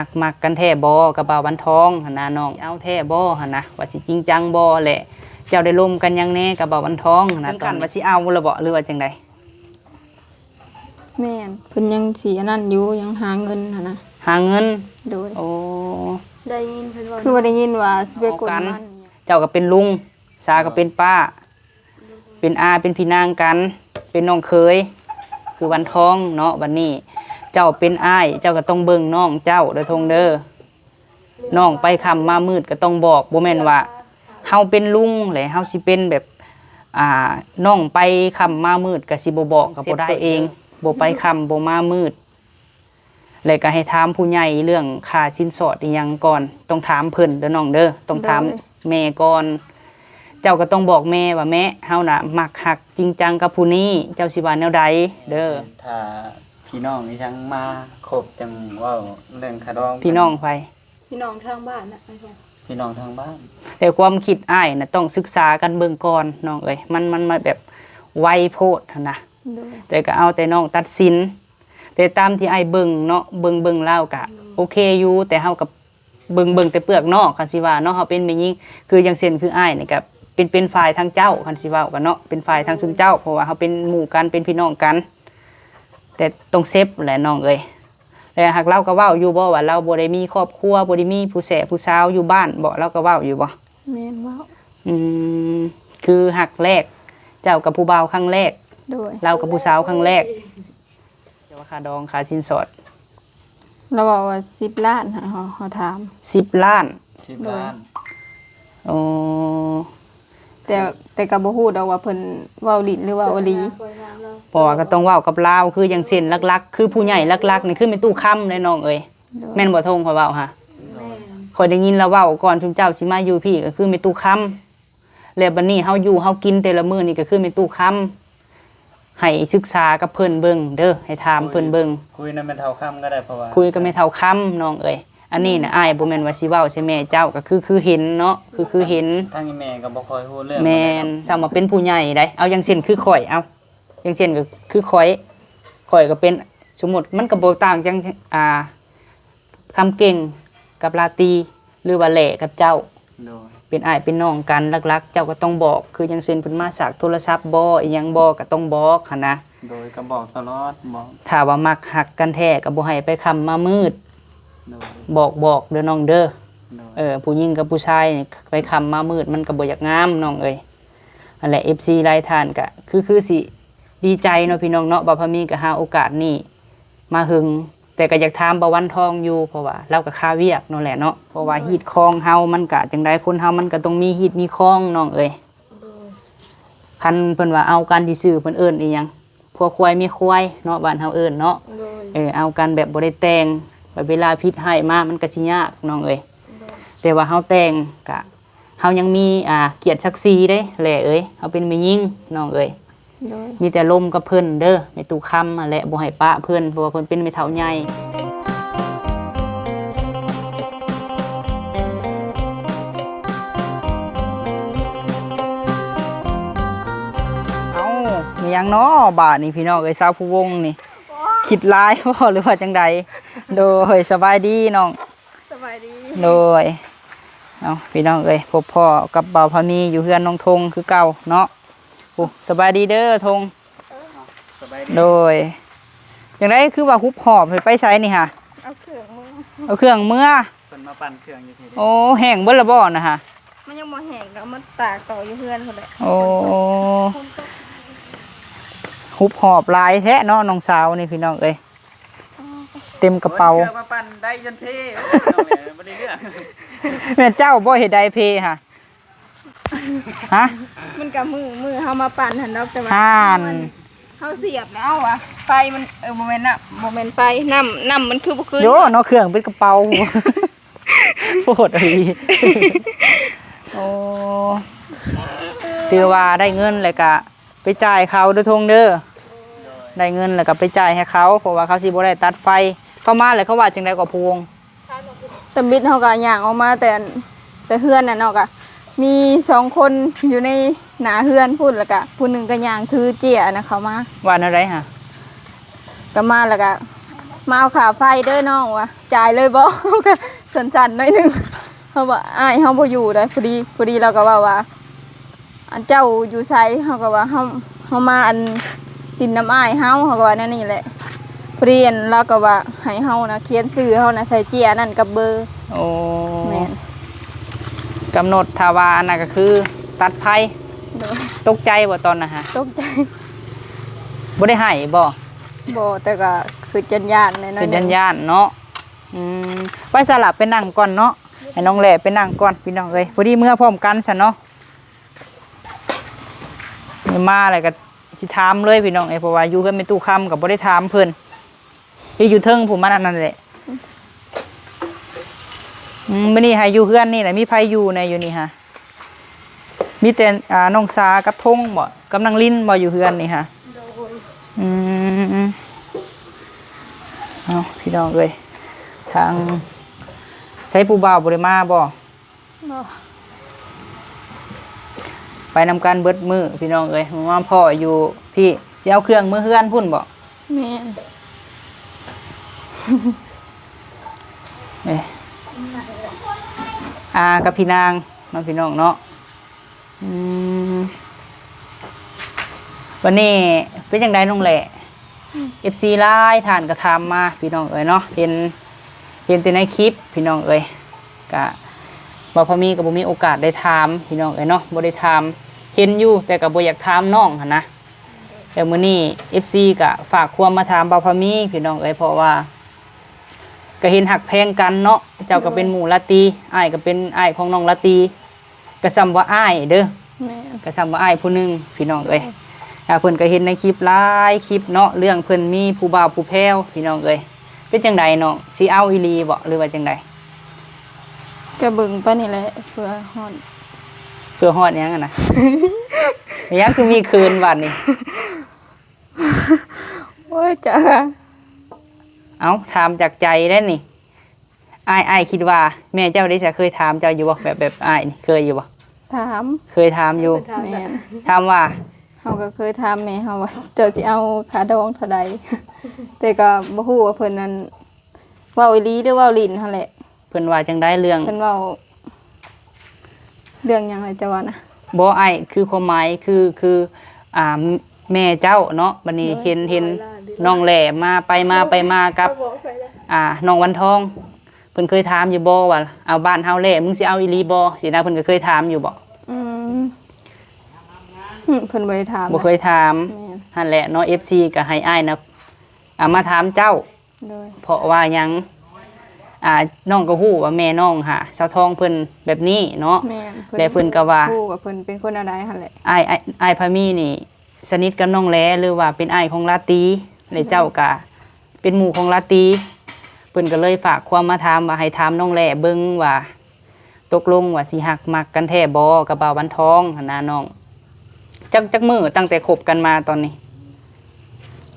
ມັກ ມັກກັນແທ້ບໍ່ກັບບ່າວວັນທອງຫັ້ນນະນ້ອງ? ຊິເອົາແທ້ບໍ່ຫັ້ນນະ? ວ່າຊິຈິງຈັງບໍ່ ແລະ ເຈົ້າໄດ້ລົມກັນຫຍັງແດ່ກັບບ່າວວັນທອງຫັ້ນນະ? ເຖິງຂັ້ນວ່າຊິເອົາແລ້ວບໍ່ ຫຼືວ່າຈັ່ງໃດ? ແມ່ນ ເພິ່ນຍັງຊິອັນນັ້ນຢູ່ ຍັງຫາເງິນຫັ້ນນະ. ຫາເງິນ? ໂດຍ. ໂອ້ ໄດ້ຍິນເພິ່ນເວົ້າ ຄືວ່າໄດ້ຍິນວ່າຊິໄປກົນມັນ. ເຈົ້າກໍເປັນລຸງ ສາກໍເປັນປ້າ ເປັນອາເປັນພີ່ນາງກັນ ເປັນນ້ອງເຂີຍ ຄືວັນທອງເນາະ. ບັດນີ້ເຈົ້າເປັນອ້າຍ ເຈົ້າກໍຕ້ອງເບິ່ງນ້ອງເຈົ້າເດີ ທົງເດີ. ນ້ອງໄປຄ່ຳມາມືດກໍຕ້ອງບອກ ບໍ່ແມ່ນວ່າເຮົາເປັນລຸງແລ້ວເຮົາຊິເປັນແບບ ອ່າ ນ້ອງໄປຄ່ຳມາມືດກໍຊິບໍ່ບອກກໍບໍ່ໄດ້ ເຊັບຕົວເອງ ບໍ່ໄປຄ່ຳບໍ່ມາມືດ. ແລ້ວກໍໃຫ້ຖາມຜູ້ໃຫຍ່ເລື່ອງຄ່າສິນສອດອີ່ຫຍັງກ່ອນ ຕ້ອງຖາມເພິ່ນເດີນ້ອງເດີ ຕ້ອງຖາມ ໂດຍ ແມ່ກ່ອນ. ເຈົ້າກໍຕ້ອງບອກແມ່ວ່າ ແມ່ ເຮົານະມັກຮັກຈິງຈັງກັບຜູ້ນີ້ ເຈົ້າຊິວ່າແນວໃດເດີ. ຖ້າພີ່ນ້ອງອີ່ຫຍັງມາຄົບ ຈັ່ງເວົ້າເລື່ອງຄ່າດອງ. ພີ່ນ້ອງໃຜ? ພີ່ນ້ອງທາງບ້ານນະ ພີ່ນ້ອງທາງບ້ານ. ແຕ່ຄວາມຄິດອ້າຍນະ ຕ້ອງສຶກສາກັນເບິ່ງກ່ອນນ້ອງເອີຍ ມັນ ມັນ ມັນແບບໄວໂພດຫັ້ນນະ. ໂດຍ. ແຕ່ກໍເອົາແຕ່ນ້ອງຕັດສິນ ແຕ່ຕາມທີ່ອ້າຍເບິ່ງເນາະ ເບິ່ງ ເບິ່ງແລ້ວກະ ໂອເຄຢູ່ ແຕ່ເຮົາກໍເບິ່ງ ເບິ່ງແຕ່ເປືອກນອກ ຄັນຊິວ່າເນາະ ເຮົາເປັນແມ່ຍິງ ຄືຢ່າງເຊັ່ນ ຄືອ້າຍນີ້ກໍເປັນ ເປັນຝ່າຍທາງເຈົ້າ ຄັນຊິເວົ້າກັນເນາະ ເປັນຝ່າຍທາງຊຸມເຈົ້າ ເພາະວ່າເຮົາເປັນໝູ່ກັນ ເປັນພີ່ນ້ອງກັນ ແຕ່ຕ້ອງເຊັບແຫຼະນ້ອງເອີຍ. ແລ້ວຫາກລາວກໍເວົ້າຢູ່ບໍ່ວ່າລາວບໍ່ໄດ້ມີຄອບຄົວ ບໍ່ໄດ້ມີຜູ້ແສຜູ້ສາວຢູ່ບ້ານບໍ່? ລາວກໍເວົ້າຢູ່ບໍ່? ແມ່ນເວົ້າ. ອືມ ຄືຮັກແລກ ເຈົ້າກັບຜູ້ບ່າວຄັ້ງແລກ ໂດຍ ລາວກັບຜູ້ສາວຄັ້ງແລກ. ແຕ່ວ່າຄ່າດອງ ຄ່າສິນສອດ ລາວເວົ້າວ່າສິບລ້ານ ເຮົາ ເຮົາຖາມ ສິບລ້ານ. ສິບລ້ານ. ໂອ້ ແຕ່ ແຕ່ກໍບໍ່ຮູ້ດອກວ່າເພິ່ນເວົ້າຫຼິ້ນ ຫຼືເວົ້າອີ່ຫຼີ ເພາະວ່າກໍຕ້ອງເວົ້າກັບລາວ ຄືຢ່າງເຊັ່ນ ຫຼັກໆ ຄືຜູ້ໃຫຍ່ຫຼັກໆ ນີ້ຄືແມ່ຕູ້ຄຳເດ້ນ້ອງເອີຍ. ໂດຍ. ແມ່ນບໍ່ ທົງ ຂ້ອຍເວົ້າຫະ? ແມ່ນ. ຂ້ອຍໄດ້ຍິນລາວເວົ້າກ່ອນຊຸມເຈົ້າຊິມາຢູ່ພີ້ ກໍຄືແມ່ຕູ້ຄຳ ແລ້ວບັດນີ້ເຮົາຢູ່ເຮົາກິນແຕ່ລະມື້ນີ້ກໍຄືແມ່ຕູ້ຄຳ ໃຫ້ສຶກສາກັບເພິ່ນເບິ່ງເດີ ໃຫ້ຖາມເພິ່ນເບິ່ງ. ຄຸຍນຳແມ່ເຖົ້າຄຳກໍໄດ້ ເພາະວ່າຄຸຍກັບແມ່ເຖົ້າຄຳນ້ອງເອີຍ. ອັນນີ້ນະ ອ້າຍບໍ່ແມ່ນວ່າຊິເວົ້າໃສ່ແມ່ເຈົ້າ ກໍຄື ຄືເຫັນເນາະ ຄື ຄືເຫັນ. ທາງແມ່ກໍບໍ່ຄ່ອຍຮູ້ເລື່ອງ. ແມ່ນ. ສ່ຳວ່າເປັນຜູ້ໃຫຍ່ໃດ໋ ເອົາຢ່າງເຊັ່ນຄືຂ້ອຍ ເອົາ ຢ່າງເຊັ່ນກໍຄືຂ້ອຍ ຂ້ອຍກໍເປັນ ສົມມຸດມັນກໍບໍ່ຕ່າງຈັ່ງ ອ່າ ຄຳເກັ່ງກັບລາຕີ ຫຼືວ່າແຫຼກັບເຈົ້າ. ໂດຍ. ເປັນອ້າຍເປັນນ້ອງກັນ ຫຼັກໆ ເຈົ້າກໍຕ້ອງບອກ ຄືຢ່າງເຊັ່ນເພິ່ນມາສາກໂທລະສັບບໍ່ ອີ່ຫຍັງບໍ່ ກໍຕ້ອງບອກຫັ້ນນະ. ໂດຍ. ກໍບອກຕະຫຼອດ ບອກ ຖ້າວ່າມັກຮັກກັນແທ້ກໍບໍ່ໃຫ້ໄປຄ່ຳມາມືດ. ໂດຍ. ບອກ ບອກເດີນ້ອງເດີ. ໂດຍ. ເອີ ຜູ້ຍິງກັບຜູ້ຊາຍນີ້ໄປຄ່ຳມາມືດ ມັນກໍບໍ່ຢາກງາມນ້ອງເອີຍ. ຫັ້ນແຫຼະ ເອັຟຊີ ຫຼາຍທ່ານກໍຄື ຄືຊິດີໃຈເນາະພີ່ນ້ອງເນາະ ບ່າວພາມີກໍຫາໂອກາດນີ້ມາເຖິງ ແຕ່ກໍຢາກຖາມບ່າວວັນທອງຢູ່ ເພາະວ່າລາວກໍຄາວຽກເນາະແຫຼະເນາະ ເພາະວ່າຮີດຄອງເຮົາມັນກະຈັ່ງໃດ ຄົນເຮົາມັນກໍຕ້ອງມີຮີດມີຄອງນ້ອງເອີຍ. ໂດຍ. ຄັນເພິ່ນວ່າເອົາກັນຊື່ໆ ເພິ່ນເອີ້ນອີ່ຫຍັງ ຜົວຄວາຍເມຍຄວາຍເນາະ ບ້ານເຮົາເອີ້ນເນາະ. ໂດຍ. ເອີ ເອົາກັນແບບບໍ່ໄດ້ແຕ່ງ ແບບເວລາຜິດຮ້າຍມາມັນກໍຊິຍາກນ້ອງເອີຍ. ໂດຍ. ແຕ່ວ່າເຮົາແຕ່ງກະ ເຮົາຍັງມີ ອ່າ ກຽດສັກສີເດ້ແຫຼເອີຍ ເຮົາເປັນແມ່ຍິງນ້ອງເອີຍ. ໂດຍ. ມີແຕ່ລົມກັບເພິ່ນເດີ ແມ່ຕູ້ຄຳຫັ້ນແຫຼະ ບໍ່ໃຫ້ປະເພິ່ນ ເພາະວ່າເພິ່ນເປັນແມ່ເຖົ້າໃຫຍ່. ເອົ້າ ມີຫຍັງເນາະບາດນີ້ພີ່ນ້ອງເອີຍ ສາວພູວົງນີ້ ຄິດຫຼາຍບໍ່ ຫຼືວ່າຈັ່ງໃດ? ໂດຍ ສະບາຍດີນ້ອງ. ສະບາຍດີ. ໂດຍ. ເອົາ ພີ່ນ້ອງເອີຍ ພົບພໍ້ກັບບ່າວພາມີຢູ່ເຮືອນນ້ອງທົງຄືເກົ່າເນາະ. ໂອ້ ສະບາຍດີເດີທົງ. ສະບາຍດີ. ໂດຍ. ຈັ່ງໃດຄືວ່າຫຸບຫອບ ໄປໃສນີ້ຫະ? ເອົາເຄື່ອງເມືອ. ເອົາເຄື່ອງເມືອ. ເພິ່ນມາປັ່ນເຄື່ອງຢູ່ພີ້. ໂອ້ ແຫ້ງເບິດລະບໍ່ນະຫະ? ມັນຍັງບໍ່ແຫ້ງ ກໍເອົາມາຕາກຕໍ່ຢູ່ເຮືອນພຸ້ນແຫຼະ. ໂອ້ ຫຸບຫອບຫຼາຍແທ້ເນາະ ນ້ອງສາວນີ້ ພີ່ນ້ອງເອີຍ. ເຕັມກະເປົາ. ເຄື່ອງມາປັ່ນໄດ້ຈົນເພ. ໂອ້ຍ ນ້ອງເອີຍ ບໍ່ໄດ້ເລື່ອງ. ແມ່ນເຈົ້າບໍ່ເຮັດໄດ້ເພຫະ? ຮະ? ມັນກະມື ມືເຮົາມາປັ່ນຫັ້ນດອກ ແຕ່ວ່າ ຫັ້ນ ເຮົາສຽບແລ້ວວ່າໄຟມັນ ເອີ ບໍ່ແມ່ນນະ ບໍ່ແມ່ນໄຟ ນ້ຳ ນ້ຳມັນຄືບໍ່ຂຶ້ນ. ໂຢ ເນາະ ເຄື່ອງເປັນກະເປົາ. ໂພດອີ່ຫຼີ. ໂອ້ ຖືວ່າໄດ້ເງິນແລ້ວກະ ໄປຈ່າຍເຂົາເດີທົງເດີ. ໄດ້ເງິນແລ້ວກໍໄປຈ່າຍໃຫ້ເຂົາ ເພາະວ່າເຂົາຊິບໍ່ໄດ້ຕັດໄຟ. ເຂົາມາແລ້ວເຂົາວ່າຈັ່ງໃດກໍພະວົງ? ຕຳອິດເຮົາກໍຍ່າງອອກມາແຕ່ ແຕ່ເຮືອນນັ້ນເນາະ ກໍມີສອງຄົນຢູ່ໃນໜ້າເຮືອນພຸ້ນ ແລ້ວກໍຜູ້ໜຶ່ງກໍຍ່າງຖືເຈ້ຍນະເຂົ້າມາ. ວ່າແນວໃດຫະ? ກໍມາແລ້ວກໍ ມາເອົາຄ່າໄຟເດີນ້ອງວ່າ ຈ່າຍເລີຍບໍ່? ເຮົາກໍສັ່ນໆໜ້ອຍໜຶ່ງ ເຮົາວ່າອ້າຍເຮົາບໍ່ຢູ່ໃດ໋ ພໍດີ ພໍດີລາວກໍເວົ້າວ່າ ອັນເຈົ້າຢູ່ໃສ? ເຮົາກໍວ່າເຮົາ ເຮົາມາອັນ ດິນນຳອ້າຍເຮົາ ເຮົາກໍວ່າແນວນີ້ແຫຼະ. ພໍດີອັນລາວກໍວ່າໃຫ້ເຮົານະຂຽນຊື່ເຮົານະໃສ່ເຈ້ຍນັ້ນກັບເບີ. ໂອ້ ແມ່ນ ກຳນົດຖ້າວ່າອັນນັ້ນກໍຄືຕັດໄຟ. ໂດຍ ຕົກໃຈບໍ່ຕອນນັ້ນຫະ? ຕົກໃຈ. ບໍ່ໄດ້ໄຫ້ບໍ່? ບໍ່ ແຕ່ກໍຄືຢ້ານໆແດ່ໜ້ອຍໜຶ່ງ ຄືຢ້ານໆເນາະ. ອືມ ໄປຊະລະ ໄປນັ່ງກ່ອນເນາະ ໃຫ້ນ້ອງແຫຼໄປນັ່ງກ່ອນພີ່ນ້ອງເອີຍ. ພໍດີເມືອພ້ອມກັນຊະເນາະ ມາແລ້ວກໍຊິຖາມເລີຍພີ່ນ້ອງເອີຍ ເພາະວ່າຢູ່ເຮືອນແມ່ຕູ້ຄຳກໍບໍ່ໄດ້ຖາມເພິ່ນ ທີ່ຢູ່ເທິງຜູ້ມັນອັນນັ້ນແຫຼະ. ອືມ ມື້ນີ້ໃຫ້ຢູ່ເຮືອນນີ້ແຫຼະ ມີໃຜຢູ່ແດ່ຢູ່ນີ້ຫະ? ມີແຕ່ ອ່າ ນ້ອງສາກັບທົງບໍ ກັບນາງລິນບໍ ຢູ່ເຮືອນນີ້ຫະ? ໂດຍ ອືມ ເອົາ ພີ່ນ້ອງເອີຍ ທາງ ໃສຜູ້ບ່າວບໍ່ໄດ້ມາບໍ? ບໍ່ ໄປນຳກັນເບິດມື້ພີ່ນ້ອງເອີຍ ມາພໍ້ຢູ່ພີ້ ຊິເອົາເຄື່ອງເມືອເຮືອນພຸ້ນບໍ? ແມ່ນ ເອີ ອາ ກັບພີ່ນາງເນາະ ພີ່ນ້ອງເນາະ. ອືມ ວັນນີ້ເປັນຈັ່ງໃດນ້ອງແຫຼ? ອືມ ເອັຟຊີຫຼາຍທ່ານກໍຖາມມາພີ່ນ້ອງເອີຍເນາະ ເຫັນ ເຫັນແຕ່ໃນຄລິບພີ່ນ້ອງເອີຍ. ກະບ່າວພາມີກໍບໍ່ມີໂອກາດໄດ້ຖາມພີ່ນ້ອງເອີຍເນາະ ບໍ່ໄດ້ຖາມ ເຫັນຢູ່ແຕ່ກໍບໍ່ຢາກຖາມນ້ອງຫັ້ນນະ. ແລ້ວມື້ນີ້ເອັຟຊີກໍຝາກຄວາມມາຖາມບ່າວພາມີພີ່ນ້ອງເອີຍ ເພາະວ່າກໍເຫັນຮັກແພງກັນເນາະ ເຈົ້າກໍເປັນ ໂດຍ ໝູ່ລາຕີ ອ້າຍກໍເປັນອ້າຍຂອງນ້ອງລາຕີ ກໍສ່ຳວ່າອ້າຍເດີ ແມ່ນ ກໍສ່ຳວ່າອ້າຍຜູ້ໜຶ່ງພີ່ນ້ອງເອີຍ. ໂດຍ ອ່າ ເພິ່ນກໍເຫັນໃນຄລິບຫຼາຍຄລິບເນາະ ເລື່ອງເພິ່ນມີຜູ້ບ່າວຜູ້ແພ້ວພີ່ນ້ອງເອີຍ. ເປັນຈັ່ງໃດນ້ອງ ຊິເອົາອີ່ຫຼີບໍ ຫຼືວ່າຈັ່ງໃດ? ກໍເບິ່ງໄປນີ້ແຫຼະ ເພື່ອຮອດ ເພື່ອຮອດຫຍັງຫັ້ນນະ? ຫຍັງຄືມີເຂີນບາດນີ້? ໂອ້ຍ ຈັກ ເອົ້າ ຖາມຈາກໃຈເດ້ນີ້. ອ້າຍ ອ້າຍຄິດວ່າແມ່ເຈົ້າເດ ຈະເຄີຍຖາມເຈົ້າຢູ່ບໍ່? ແບບ ແບບອ້າຍນີ້ເຄີຍຢູ່ບໍ່? ຖາມ ເຄີຍຖາມຢູ່. ແມ່ນ ຖາມວ່າ? ເຮົາກໍເຄີຍຖາມແມ່ເຮົາວ່າ ເຈົ້າຊິເອົາຄ່າດອງເທົ່າໃດ? ແຕ່ກໍບໍ່ຮູ້ວ່າເພິ່ນນັ້ນ ເວົ້າອີ່ຫຼີ ຫຼື ເວົ້າຫຼິ້ນຫັ້ນແຫຼະ. ເພິ່ນວ່າຈັ່ງໃດເລື່ອງ ເພິ່ນເວົ້າເລື່ອງຫຍັງລະ ເຈົ້າວ່ານະ? ບໍ່ ອ້າຍ ຄືຄວາມໝາຍ ຄື ຄື ອ່າ ແມ່ເຈົ້າເນາະ ບັດນີ້ ໂດຍ ເຫັນ ເຫັນນ້ອງແຫຼມາ ໄປມາ ໄປມາກັບ ອ່າ ນ້ອງວັນທອງ ເພິ່ນເຄີຍຖາມຢູ່ບໍ່ວ່າ ເອົາ ບ້ານເຮົາແຫຼ ມຶງຊິເອົາອີ່ຫຼີບໍ່ ຊີ້ນະ ເພິ່ນກໍເຄີຍຖາມຢູ່ບໍ່? ອືມ ຫຶ ເພິ່ນບໍ່ໄດ້ຖາມ ບໍ່ເຄີຍຖາມ. ແມ່ນ ຫັ້ນແຫຼະເນາະ ເອັຟຊີກໍໃຫ້ອ້າຍນະ ອ່າ ມາຖາມເຈົ້າ. ໂດຍ ເພາະວ່າຫຍັງ ອ່າ ນ້ອງກໍຮູ້ວ່າແມ່ນ້ອງຫາສາວທອງເພິ່ນແບບນີ້ເນາະ. ແມ່ນ ເພິ່ນ ແລະເພິ່ນກໍວ່າ ຮູ້ວ່າເພິ່ນເປັນຄົນແນວໃດຫັ້ນແຫຼະ. ອ້າຍ ອ້າຍ ອ້າຍພາມີນີ້ສະໜິດກັບນ້ອງແຫຼ ຫຼືວ່າເປັນອ້າຍຂອງລາຕີ ແລະເຈົ້າກໍເປັນໝູ່ຂອງລາຕີ ເພິ່ນກໍເລີຍຝາກຄວາມມາຖາມວ່າ ໃຫ້ຖາມນ້ອງແຫຼເບິ່ງວ່າ ຕົກລົງວ່າຊິຮັກມັກກັນແທ້ບໍ່ກັບບ່າວວັນທອງຫັ້ນນະນ້ອງ? ຈັກ ຈັກມື້ຕັ້ງແຕ່ຄົບກັນມາຕອນນີ້?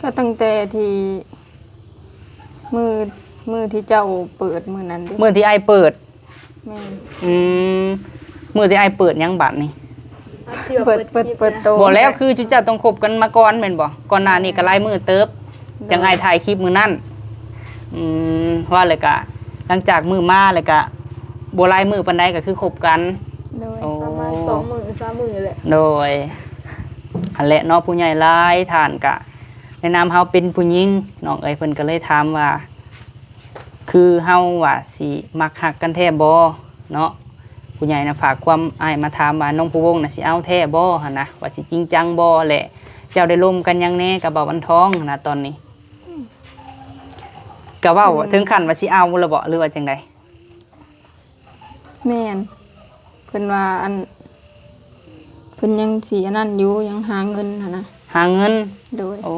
ກໍຕັ້ງແຕ່ທີ່ມື້ ມື້ທີ່ເຈົ້າເປີດມື້ນັ້ນເດ້. ມື້ທີ່ອ້າຍເປີດ? ແມ່ນ. ອືມ ມື້ທີ່ອ້າຍເປີດຫຍັງບາດນີ້? ເປີດ ເປີດ ເປີດໂຕ. ບໍ່ແລ້ວ ຄືຈຸເຈົ້າຕ້ອງຄົບກັນມາກ່ອນແມ່ນບໍ່? ກ່ອນໜ້ານີ້ກໍຫຼາຍມື້ເຕີບ. ໂດຍ ຈັ່ງອ້າຍຖ່າຍຄລິບມື້ນັ້ນ. ອືມ ວ່າແລ້ວກະ ຫຼັງຈາກມື້ມາແລ້ວກະ ບໍ່ຫຼາຍມື້ປານໃດກໍຄືຄົບກັນ. ໂດຍ ໂອ້ ປະມານສອງມື້ສາມມື້ແຫຼະ. ໂດຍ ຫັ້ນແຫຼະເນາະ ຜູ້ໃຫຍ່ຫຼາຍທ່ານກະແນະນຳເຮົາເປັນຜູ້ຍິງ ນ້ອງເອີຍ ເພິ່ນກໍເລີຍຖາມວ່າ ຄືເຮົາວ່າຊິມັກຮັກກັນແທ້ບໍ່ເນາະ? ຜູ້ໃຫຍ່ນະຝາກຄວາມອ້າຍມາຖາມວ່າ ນ້ອງພູວົງນະຊິເອົາແທ້ບໍ່ຫັ້ນນະ ວ່າຊິຈິງຈັງບໍ່ ແລະເຈົ້າໄດ້ລົມກັນຫຍັງແດ່ກັບບ່າວວັນທອງຫັ້ນນະຕອນນີ້? ກະເວົ້າ ອືມ ເຖິງຂັ້ນວ່າຊິເອົາແລ້ວບໍ່ ຫຼືວ່າຈັ່ງໃດ? ແມ່ນ ເພິ່ນວ່າ ອັນ ເພິ່ນຍັງຊິອັນນັ້ນຢູ່ ຍັງຫາເງິນຫັ້ນນະ. ຫາເງິນ? ໂດຍ. ໂອ້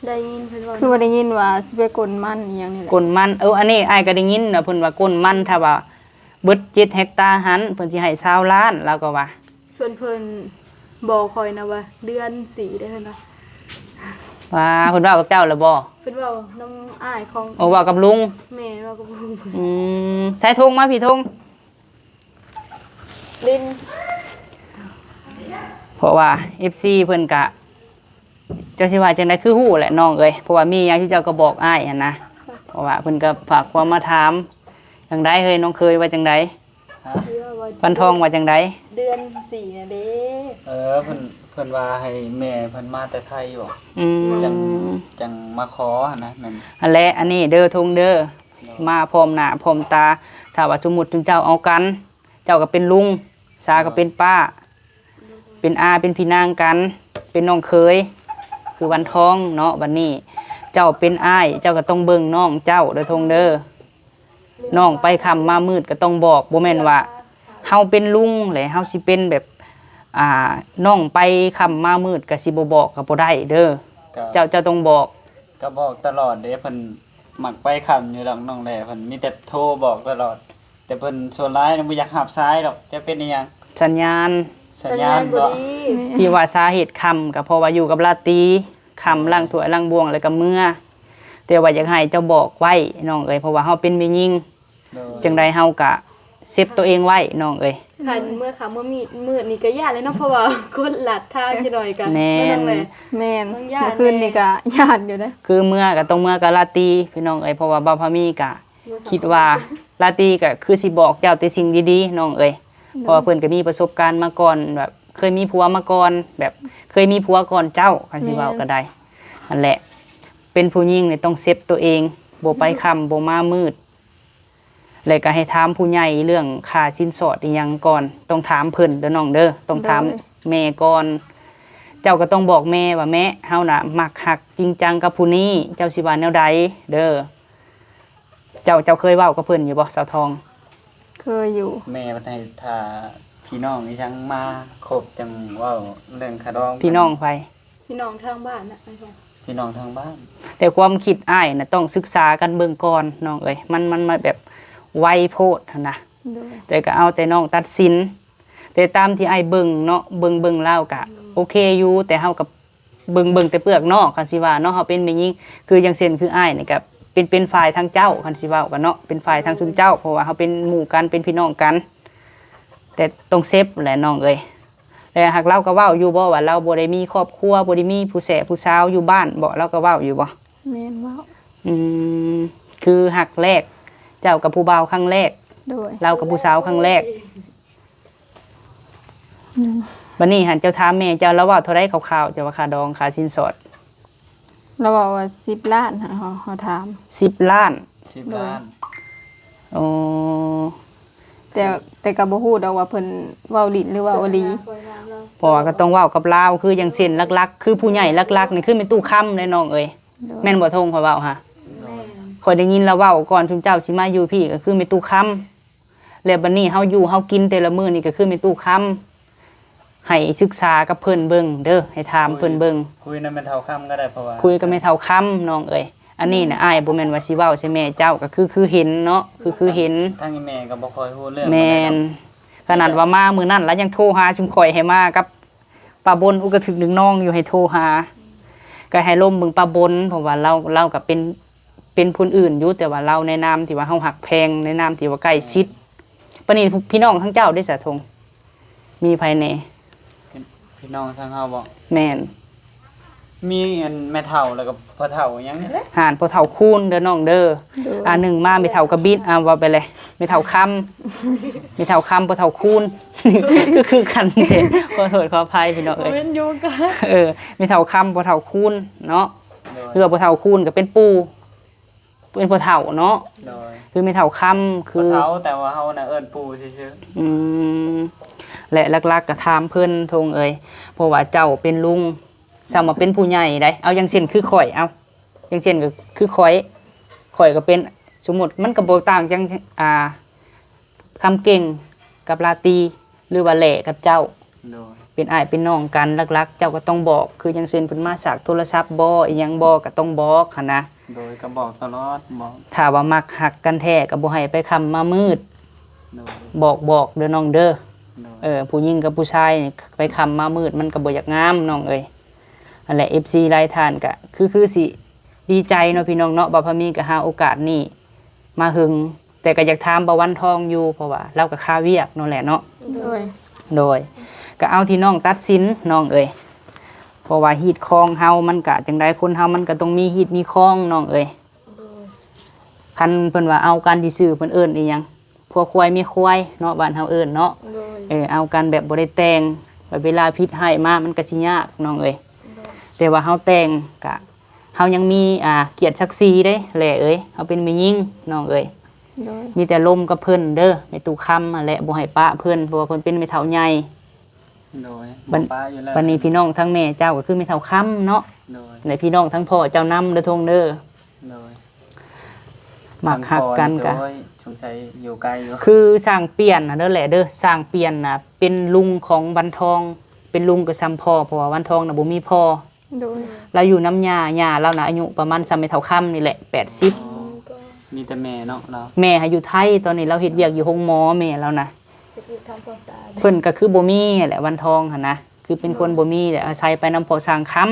ໄດ້ຍິນເພິ່ນເວົ້າ ຄືວ່າໄດ້ຍິນວ່າຊິໄປກົນມັນອີ່ຫຍັງນີ້ແຫຼະ. ກົນມັນ ເອີ ອັນນີ້ອ້າຍກໍໄດ້ຍິນນະ ເພິ່ນວ່າກົນມັນ ຖ້າວ່າເບິດເຈັດເຮັກຕາຫັ້ນ ເພິ່ນຊິໃຫ້ຊາວລ້ານ ລາວກໍວ່າ. ສ່ວນເພິ່ນບອກຂ້ອຍນະວ່າ ເດືອນສີ່ເດ້ເພິ່ນວ່າ. ວ່າ ເພິ່ນເວົ້າກັບເຈົ້າແລ້ວບໍ່? ເພິ່ນເວົ້ານຳອ້າຍຂອງ ໂອ້ ເວົ້າກັບລຸງ. ແມ່ນ ເວົ້າກັບລຸງ. ອືມ ໃສ່ຖົງມາ ພີ່ຖົງ. ລິນ ເພາະວ່າເອັຟຊີເພິ່ນກະ ເຈົ້າຊິວ່າຈັ່ງໃດ? ຄືຮູ້ແຫຼະນ້ອງເອີຍ ເພາະວ່າມີຫຍັງເຈົ້າກໍບອກອ້າຍຫັ້ນນະ ເພາະວ່າເພິ່ນກໍຝາກຄວາມມາຖາມ. ຈັ່ງໃດເຮີຍ ນ້ອງເຂີຍວ່າຈັ່ງໃດ? ຮະ? ວັນທອງວ່າຈັ່ງໃດ? ເດືອນສີ່ນະເດ້. ເອີ ເພິ່ນ ເພິ່ນວ່າໃຫ້ແມ່ເພິ່ນມາແຕ່ໄທຢູ່. ອືມ ຈັ່ງ ຈັ່ງມາຂໍຫັ້ນນະ. ແມ່ນ ຫັ້ນແຫຼະ ອັນນີ້ເດີ ທົງເດີ ໂດຍ ມາພ້ອມໜ້າພ້ອມຕາ. ຖ້າວ່າສົມມຸດຈຸມເຈົ້າເອົາກັນ ເຈົ້າກໍເປັນລຸງ ສາກໍເປັນປ້າ ເປັນອາເປັນພີ່ນາງກັນ ເປັນນ້ອງເຂີຍ ຄືວັນທອງເນາະ. ບັດນີ້ເຈົ້າເປັນອ້າຍ ເຈົ້າກໍຕ້ອງເບິ່ງນ້ອງເຈົ້າເດີ ທົງເດີ. ນ້ອງໄປຄ່ຳມາມືດກໍຕ້ອງບອກ ບໍ່ແມ່ນວ່າເຮົາເປັນລຸງແຫຼະ ເຮົາຊິເປັນແບບ ອ່າ ນ້ອງໄປຄ່ຳມາມືດກໍຊິບໍ່ບອກກໍບໍ່ໄດ້ເດີ. ກໍ ເຈົ້າ ເຈົ້າຕ້ອງບອກ. ກໍບອກຕະຫຼອດເດ້ ເພິ່ນມັກໄປຄ່ຳຢູ່ດອກ ນ້ອງແຫຼະ ເພິ່ນມີແຕ່ໂທບອກຕະຫຼອດ. ແຕ່ເພິ່ນສ່ວນຫຼາຍບໍ່ຢາກຮັບສາຍດອກ ຈັກເປັນອີ່ຫຍັງ ສັນຍານ ສັນຍານບໍ່ດີ. ທີ່ວ່າສາເຫດຄ່ຳກໍເພາະວ່າຢູ່ກັບລາຕີ ຄ່ຳລ້າງຖ້ວຍລ້າງບ່ວງແລ້ວກໍເມືອ. ແຕ່ວ່າຢາກໃຫ້ເຈົ້າບອກໄວ້ນ້ອງເອີຍ ເພາະວ່າເຮົາເປັນແມ່ຍິງ ໂດຍ ຈັ່ງໃດເຮົາກະເຊບໂຕເອງໄວ້ນ້ອງເອີຍ. ຄັນເມືອຄ່ຳເມືອມືດນີ້ກະຢ້ານແຫຼະເນາະ ເພາະວ່າຄົນລັດທາງຈັກໜ້ອຍກະ ແມ່ນ ແມ່ນ ມື້ຄືນນີ້ກະຢ້ານຢູ່ເດ້. ຄືເມືອກະຕ້ອງເມືອກັບລາຕີພີ່ນ້ອງເອີຍ ເພາະວ່າບ່າວພາມີກະຄິດວ່າລາຕີກະຄືຊິບອກເຈົ້າແຕ່ສິ່ງດີໆນ້ອງເອີຍ. ເພາະວ່າເພິ່ນກໍມີປະສົບການມາກ່ອນ ແບບເຄີຍມີຜົວມາກ່ອນ ແບບເຄີຍມີຜົວກ່ອນເຈົ້າ ຄັນຊິເວົ້າກໍໄດ້. ຫັ້ນແຫຼະ ເປັນຜູ້ຍິງນີ້ຕ້ອງເຊບໂຕເອງ ບໍ່ໄປຄ່ຳ ບໍ່ມາມືດ. ແລະກໍໃຫ້ຖາມຜູ້ໃຫຍ່ເລື່ອງຄ່າສິນສອດອີ່ຫຍັງກ່ອນ ຕ້ອງຖາມເພິ່ນເດີນ້ອງເດີ ຕ້ອງຖາມແມ່ກ່ອນ. ເຈົ້າກໍຕ້ອງບອກແມ່ວ່າ ແມ່ ເຮົານະມັກຮັກຈິງຈັງກັບຜູ້ນີ້ ເຈົ້າຊິວ່າແນວໃດເດີ. ເຈົ້າ ເຈົ້າເຄີຍເວົ້າກັບເພິ່ນຢູ່ບໍ່ ສາວທອງ? ເຄີຍຢູ່. ແມ່ເພິ່ນໃຫ້ຖ້າພີ່ນ້ອງອີ່ຫຍັງມາຄົບຈັ່ງເວົ້າເລື່ອງຄ່າດອງ. ພີ່ນ້ອງໃຜ? ພີ່ນ້ອງທາງບ້ານນະ ພີ່ນ້ອງທາງບ້ານ. ແຕ່ຄວາມຄິດອ້າຍນະ ຕ້ອງສຶກສາກັນເບິ່ງກ່ອນນ້ອງເອີຍ ມັນ ມັນ ມັນແບບໄວໂພດຫັ້ນນະ. ໂດຍ. ແຕ່ກໍເອົາແຕ່ນ້ອງຕັດສິນ. ແຕ່ຕາມທີ່ອ້າຍເບິ່ງເນາະ ເບິ່ງ ເບິ່ງແລ້ວກະໂອເຄຢູ່ ແຕ່ເຮົາກໍເບິ່ງ ເບິ່ງແຕ່ເປືອກນອກ ຄັນຊິວ່າເນາະ ເຮົາເປັນແມ່ຍິງ. ຄືຢ່າງເຊັ່ນ ຄືອ້າຍນີ້ກະເປັນ ເປັນຝ່າຍທາງເຈົ້າ ຄັນຊິເວົ້າກັນເນາະ ເປັນຝ່າຍທາງຊຸມເຈົ້າ ເພາະວ່າເຮົາເປັນໝູ່ກັນ ເປັນພີ່ນ້ອງກັນ. ແຕ່ຕ້ອງເຊັບແຫຼະນ້ອງເອີຍ. ແລ້ວຫາກລາວກໍເວົ້າຢູ່ບໍ່ວ່າລາວບໍ່ໄດ້ມີຄອບຄົວ ບໍ່ໄດ້ມີຜູ້ແສຜູ້ສາວຢູ່ບ້ານບໍ່? ລາວກໍເວົ້າຢູ່ບໍ່? ແມ່ນເວົ້າ. ອືມ ຄືຮັກແລກ ເຈົ້າກັບຜູ້ບ່າວຄັ້ງແລກ. ໂດຍ. ລາວກັບຜູ້ສາວຄັ້ງແລກ. ອືມ ບັດນີ້ຫັ້ນເຈົ້າຖາມແມ່ເຈົ້າ ລາວເວົ້າເທົ່າໃດຄ່າວໆ ເຈົ້າວ່າຄ່າດອງ ຄ່າສິນສອດ? ລາວເວົ້າວ່າສິບລ້ານ ເຮົາ ເຮົາຖາມ. ສິບລ້ານ? ສິບລ້ານ. ໂດຍ. ອໍ ແຕ່ ແຕ່ກໍບໍ່ຮູ້ດອກວ່າເພິ່ນເວົ້າຫຼິ້ນ ຫຼືວ່າເວົ້າອີ່ຫຼີ ເພາະວ່າກໍຕ້ອງເວົ້າກັບລາວ. ຄືຢ່າງເຊັ່ນຫຼັກໆ ຄືຜູ້ໃຫຍ່ຫຼັກໆນີ້ຄືແມ່ຕູ້ຄຳເດ້ນ້ອງເອີຍ. ໂດຍ. ແມ່ນບໍ່ ທົງ ຂ້ອຍເວົ້າຫາ? ແມ່ນ. ຂ້ອຍໄດ້ຍິນລາວເວົ້າກ່ອນຊຸມເຈົ້າຊິມາຢູ່ພີ້ ກໍຄືແມ່ຕູ້ຄຳ. ແລ້ວບັດນີ້ເຮົາຢູ່ເຮົາກິນແຕ່ລະມື້ນີ້ກໍຄືແມ່ຕູ້ຄຳ. ໃຫ້ສຶກສາກັບເພິ່ນເບິ່ງເດີ ໃຫ້ຖາມເພິ່ນເບິ່ງ. ຄຸຍ ຄຸຍນຳແມ່ເຖົ້າຄຳກໍໄດ້ ເພາະວ່າ ຄຸຍກັບແມ່ເຖົ້າຄຳນ້ອງເອີຍ. ອັນນີ້ນະ ອືມ ອ້າຍບໍ່ແມ່ນວ່າຊິເວົ້າໃສ່ແມ່ເຈົ້າ ກໍຄື ຄືເຫັນເນາະ ຄື ຄືເຫັນ. ທາງອີ່ແມ່ກໍບໍ່ຄ່ອຍຮູ້ເລື່ອງ. ແມ່ນ. ຂະໜາດວ່າມາມື້ນັ້ນລະຍັງໂທຫາຊຸມຂ້ອຍໃຫ້ມາກັບປ້າບົນ ອຸກະຖືກດຶງນ້ອງຢູ່ໃຫ້ໂທຫາ ກໍໃຫ້ລົມເບິ່ງປ້າບົນ ເພາະວ່າລາວ ລາວກໍເປັນ ເປັນຜູ້ອື່ນຢູ່ ແຕ່ວ່າລາວໃນນາມທີ່ວ່າເຮົາຮັກແພງ ໃນນາມທີ່ວ່າໃກ້ຊິດ. ບັດນີ້ພີ່ນ້ອງທາງເຈົ້າເດ ສາ ທົງ ມີໃຜແດ່? ພີ່ ພີ່ນ້ອງທາງເຮົາບໍ? ແມ່ນ. ມີອັນແມ່ເຖົ້າ ແລ້ວກໍພໍ່ເຖົ້າຫຍັງນີ້ແຫຼະ. ຫັ້ນ ພໍ່ເຖົ້າຄູນເດີນ້ອງເດີ. ໂດຍ. ອັນໜຶ່ງມາແມ່ເຖົ້າກະບິດ ອ່າ ເວົ້າໄປເລີຍ ແມ່ເຖົ້າຄຳ ແມ່ເຖົ້າຄຳ ພໍ່ເຖົ້າຄູນ ຄື ຄືກັນແທ້. ຂໍໂທດຂໍອະໄພພີ່ນ້ອງເອີຍ. ເອີ ແມ່ເຖົ້າຄຳ ພໍ່ເຖົ້າຄູນເນາະ. ໂດຍ. ຄືວ່າພໍ່ເຖົ້າຄູນກໍເປັນປູ່ ເປັນພໍ່ເຖົ້າເນາະ. ໂດຍ. ຄືແມ່ເຖົ້າຄຳ ຄືພໍ່ເຖົ້າ ແຕ່ວ່າເຮົານະເອີ້ນປູ່ຊື່ໆ. ອືມ ແລະຫຼັກໆກໍຖາມເພິ່ນ ທົງເອີຍ ເພາະວ່າເຈົ້າເປັນລຸງ ສ່ຳວ່າເປັນຜູ້ໃຫຍ່ໃດ. ເອົາຢ່າງເຊັ່ນຄືຂ້ອຍ ເອົາຢ່າງເຊັ່ນກໍຄືຂ້ອຍ ຂ້ອຍກໍເປັນ ສົມມຸດມັນກໍບໍ່ຕ່າງຈັ່ງ ອ່າ ຄຳເກັ່ງກັບລາຕີ ຫຼືວ່າແຫຼກັບເຈົ້າ. ໂດຍ. ເປັນອ້າຍເປັນນ້ອງກັນ ຫຼັກໆເຈົ້າກໍຕ້ອງບອກ ຄືຢ່າງເຊັ່ນເພິ່ນມາສາກໂທລະສັບບໍ ອີ່ຫຍັງບໍ ກໍຕ້ອງບອກຫັ້ນນະ. ໂດຍ. ກໍບອກຕະຫຼອດ ບອກ ຖ້າວ່າມັກຮັກກັນແທ້ກໍບໍ່ໃຫ້ໄປຄ່ຳມາມືດ. ໂດຍ. ບອກ ບອກເດີນ້ອງເດີ. ໂດຍ. ເອີ ຜູ້ຍິງກັບຜູ້ຊາຍນີ້ໄປຄ່ຳມາມືດ ມັນກໍບໍ່ຢາກງາມນ້ອງເອີຍ. ຫັ້ນແຫຼະ ເອັຟຊີ ຫຼາຍທ່ານກໍຄື ຄືຊິດີໃຈເນາະ ພີ່ນ້ອງເນາະ ບ່າວພາມີກໍຫາໂອກາດນີ້ມາເຖິງ. ແຕ່ກໍຢາກຖາມບ່າວວັນທອງຢູ່ ເພາະວ່າລາວກໍຄາວຽກເນາະແຫຼະເນາະ. ໂດຍ. ໂດຍ. ກໍເອົາທີ່ນ້ອງຕັດສິນນ້ອງເອີຍ ເພ ພາະວ່າຮີດຄອງເຮົາມັນກະຈັ່ງໃດ ຄົນເຮົາມັນກະຕ້ອງມີຮີດມີຄອງ ນ້ອງເອີຍ. ໂດຍ ຄັນເພິ່ນວ່າເອົາກັນຊື່ໆ ເພິ່ນເອີ້ນອີ່ຫຍັງ ຜົວຄວາຍເມຍຄວາຍເນາະ ບ້ານເຮົາເອີ້ນເນາະ. ໂດຍ ເອີ ເອົາກັນແບບບໍ່ໄດ້ແຕ່ງ ແບບເວລາຜິດຮ້າຍມາມັນກະຊິຍາກ ນ້ອງເອີຍ. ໂດຍ ແຕ່ວ່າເຮົາແຕ່ງກະ ເຮົາຍັງມີ ອ່າ ກຽດສັກສີເດ້ແຫຼະເອີຍ ເຮົາເປັນແມ່ຍິງ ນ້ອງເອີຍ. ໂດຍ ມີແຕ່ລົມກັບເພິ່ນເດີ ແມ່ຕູ້ຄຳຫັ້ນແຫຼະ ບໍ່ໃຫ້ປະເພິ່ນ ເພາະວ່າເພິ່ນເປັນແມ່ເຖົ້າໃຫຍ່. ໂດຍ ບັດ ບໍ່ປະຢູ່ແລ້ວ ບັດນີ້ພີ່ນ້ອງທາງແມ່ເຈົ້າກໍຄືແມ່ເຖົ້າຄຳເນາະ. ໂດຍ ແລະ ພີ່ນ້ອງທາງພໍ່ເຈົ້ານຳເດີ ທົງເດີ. ໂດຍ ມັກຮັກກັນກະ ໂອ້ຍ ສົງໄສຢູ່ໄກຢູ່ ຄືສ້າງປ່ຽນຫັ້ນເດີແຫຼະເດີ ສ້າງປ່ຽນນະ ເປັນລຸງຂອງວັນທອງ ເປັນລຸງກໍຊ່ຳພໍ່ ເພາະວ່າວັນທອງນະບໍ່ມີພໍ່. ໂດຍ ລາວຢູ່ນຳຍ່າ ຍ່າລາວນະອາຍຸປະມານສ່ຳແມ່ເຖົ້າຄຳນີ້ແຫຼະ ແປດສິບ. ອໍ ມີແຕ່ແມ່ເນາະລາວ ແມ່ຫາຢູ່ໄທ ຕອນນີ້ລາວເຮັດວຽກຢູ່ໂຮງໝໍ ແມ່ລາວນະ. ເຮັດວຽກທຳຄວາມສະອາດ ເພິ່ນກໍຄືບໍ່ມີແຫຼະ ວັນທອງຫັ້ນນະ ຄືເປັນຄົນ ໂດຍ ບໍ່ມີແຫຼະ ອາໄສໄປນຳພໍ່ຊ່າງຄຳ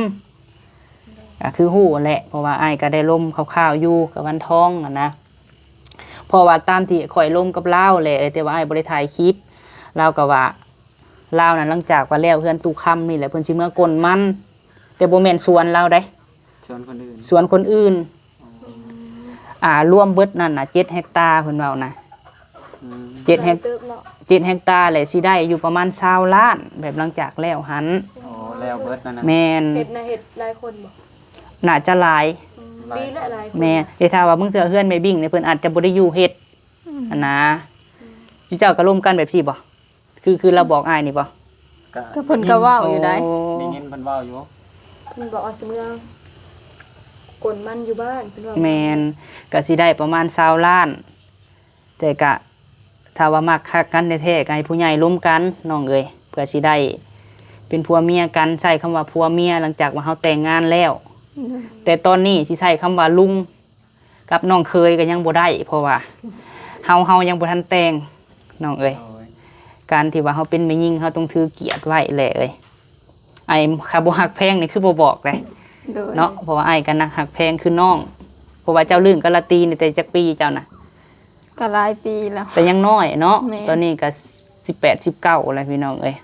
ກໍຄືຮູ້ແຫຼະ ເພາະວ່າອ້າຍກໍໄດ້ລົມຄ່າວໆຢູ່ກັບວັນທອງຫັ້ນນະ. ເພາະວ່າຕາມທີ່ຂ້ອຍລົມກັບລາວແຫຼະ ແຕ່ວ່າອ້າຍບໍ່ໄດ້ຖ່າຍຄລິບ ລາວກໍວ່າ ລາວນັ້ນຫຼັງຈາກວ່າແລ້ວເຮືອນຕູ້ຄຳນີ້ແຫຼະ ເພິ່ນຊິເມືອກົນມັນ ແຕ່ບໍ່ແມ່ນສວນລາວໃດ ສວນຄົນອື່ນ ສວນຄົນອື່ນ. ອໍ ອ່າ ລວມເບິດນັ້ນນະ ເຈັດເຮັກຕາ ເພິ່ນເວົ້ານະ. ອືມ ເຈັດເຮັກ ຫຼາຍເຕີບເນາະ ເຈັດເຮັກຕາ ແລະ ຊິໄດ້ຢູ່ປະມານຊາວລ້ານ ແບບຫຼັງຈາກແລ້ວຫັ້ນ. ອໍ ແລ້ວເບິດນັ້ນນະ ແມ່ນ ເຮັດນະ ເຮັດຫຼາຍຄົນບໍ່? ໜ້າຈະຫຼາຍ. ອືມ ຫຼາຍ ດີແຫຼະ ຫຼາຍຄົນ ແມ່ນ. ແຕ່ຖ້າວ່າບາງເທື່ອເຮືອນແມ່ບິ້ງນີ້ ເພິ່ນອາດຈະບໍ່ໄດ້ຢູ່ເຮັດ ອືມ ຫັ້ນນະ. ອືມ ເຈົ້າກໍລົມກັນແບບຊີ້ບໍ່? ຄື ຄືລາວບອກອ້າຍນີ້ບໍ່? ກໍ ກໍເພິ່ນກໍເວົ້າຢູ່ໃດ໋ ໂອ້ ໄດ້ຍິນເພິ່ນເວົ້າຢູ່ ເພິ່ນບອກວ່າຊິເມືອກົນມັນຢູ່ບ້ານ ເພິ່ນວ່າ. ແມ່ນ ກໍຊິໄດ້ປະມານຊາວລ້ານ ແຕ່ກະຖ້າວ່າມັກຮັກກັນແທ້ໆ ກໍໃຫ້ຜູ້ໃຫຍ່ລົມກັນ ນ້ອງເອີຍ ເພື່ອຊິໄດ້ເປັນຜົວເມຍກັນ ໃຊ້ຄຳວ່າຜົວເມຍ ຫຼັງຈາກວ່າເຮົາແຕ່ງງານແລ້ວ. ອືມ ແຕ່ຕອນນີ້ຊິໃຊ້ຄຳວ່າລຸງ ກັບນ້ອງເຂີຍກໍຍັງບໍ່ໄດ້ ເພາະວ່າເຮົາ ເຮົາຍັງບໍ່ທັນແຕ່ງ ນ້ອງເອີຍ. ໂດຍ ການທີ່ວ່າເຮົາເປັນແມ່ຍິງ ເຮົາຕ້ອງຖືກຽດໄວ້ແຫຼະເອີຍ. ອ້າຍ ຄັນບໍ່ຮັກແພງນີ້ຄືບໍ່ບອກເດ້ ໂດຍ ເນາະ ເພາະວ່າອ້າຍກໍນັກຮັກແພງຄືນ້ອງ. ເພາະວ່າເຈົ້າລຶ້ງກັບລາຕີນີ້ແຕ່ຈັກປີເຈົ້ານະ? ກໍຫຼາຍປີແລ້ວ ແຕ່ຍັງນ້ອຍເນາະ. ແມ່ນ ຕອນນີ້ກໍສິບແປດ ສິບເກົ້າແລ້ວ ພີ່ນ້ອງເອີຍ.